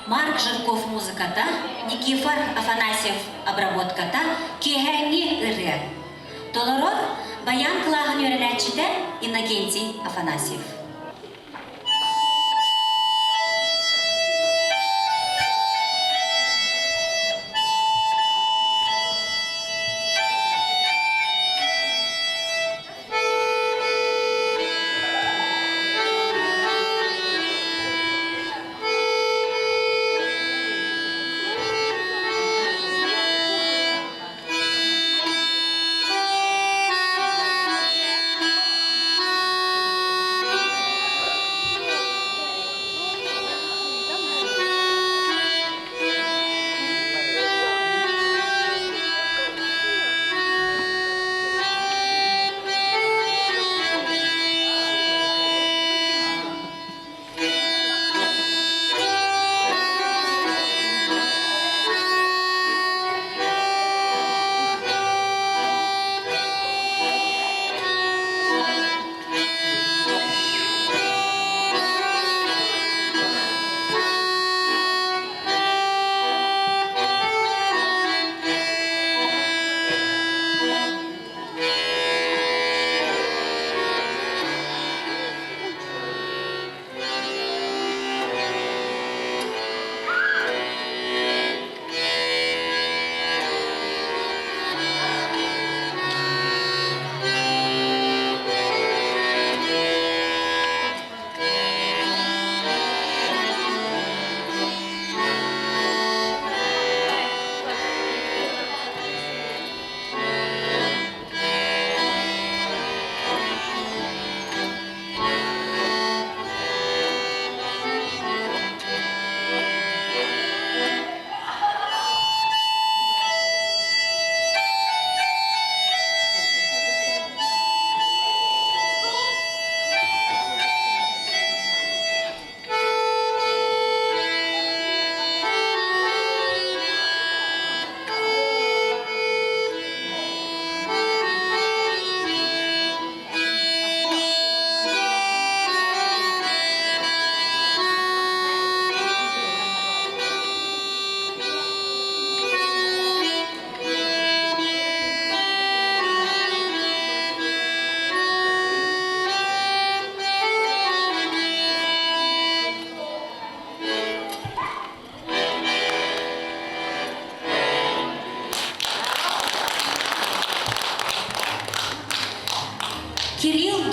Марк Жирков музыката, Никифор Афанасьев обработката Киэһээҥҥи ырыа. Толорор баян кылааһын үөрэнээччитэ Иннокентий Афанасьев.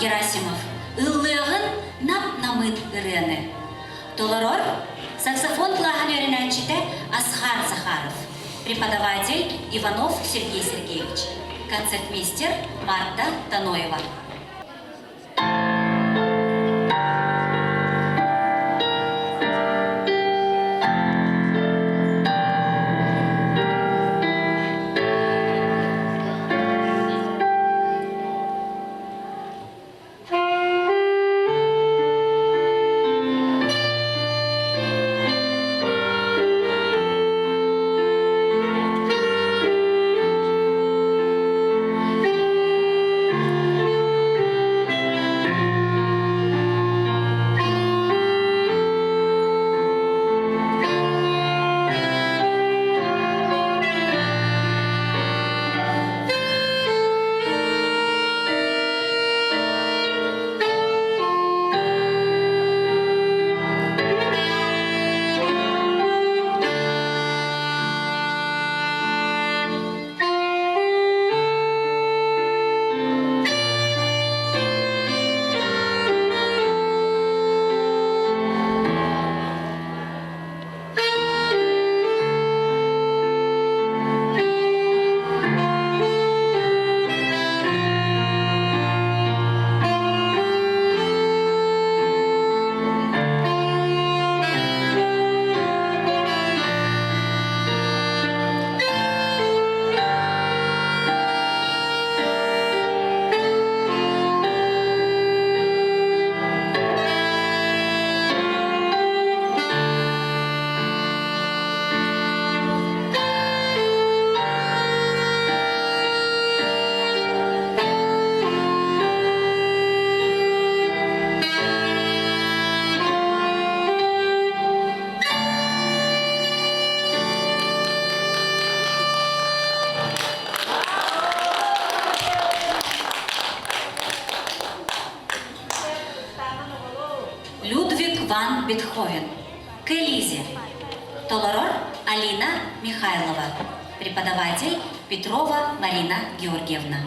Герасимов ыллыаҕын нап-намыын ырыаны толорор саксофон кылааһын үөрэнээччитэ Асхар Захаров, преподаватель Иванов Сергей Сергеевич, концертмейстер Марта Таноева. Людвиг ван Бетховен. К Элизе. Толорор Алина Михайлова. Преподаватель Петрова Марина Георгиевна.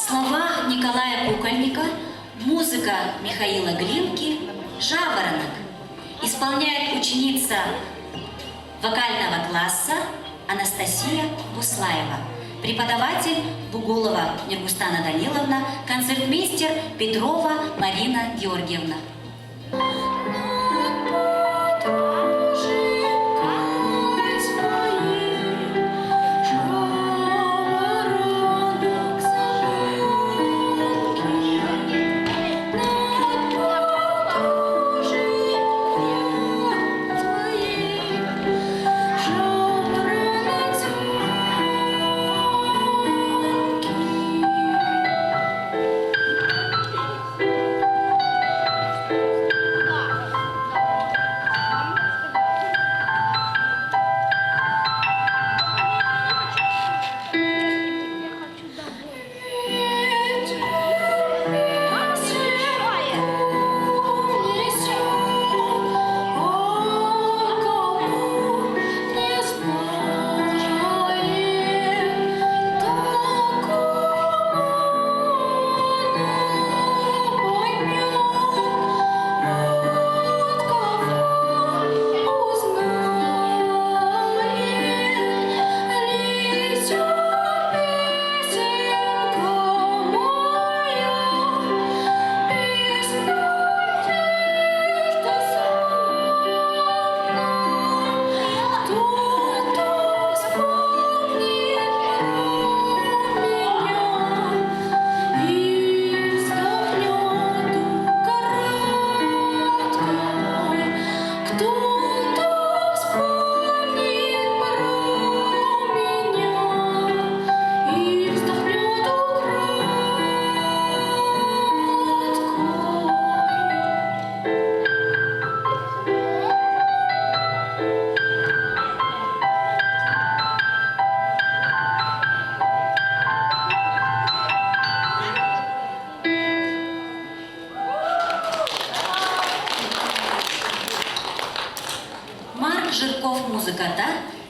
Слова Николая Кукольника, музыка Михаила Глинки «Жаворонок». Исполняет ученица вокального класса Анастасия Буслаева. Преподаватель Бугулова Нергустана Даниловна, концертмейстер Петрова Марина Георгиевна.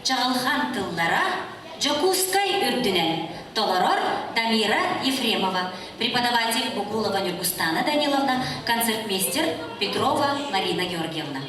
Чаҕылхан тыллара Дьокуускай үрдүнэн толорор Дамира Ефремова, преподаватель Бугулова Нюргустана Даниловна, концертмейстер Петрова Марина Георгиевна.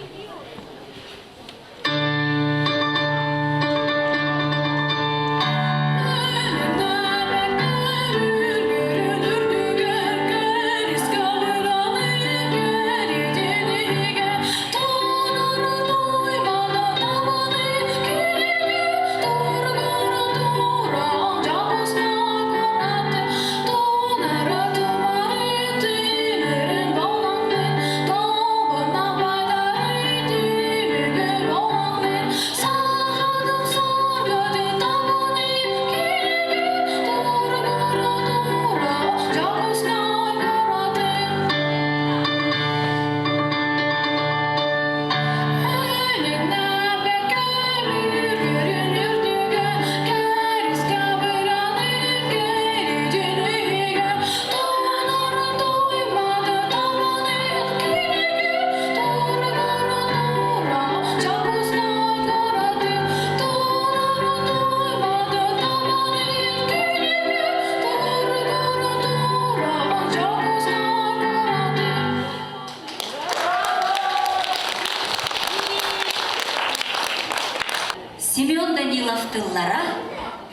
Семен Данилов тыллара,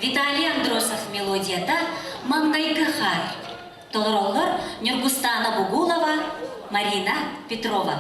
Виталий Андросов мелодията «Маҥнайгы хаар» толороллор Нюргустана Бугулова, Марина Петрова.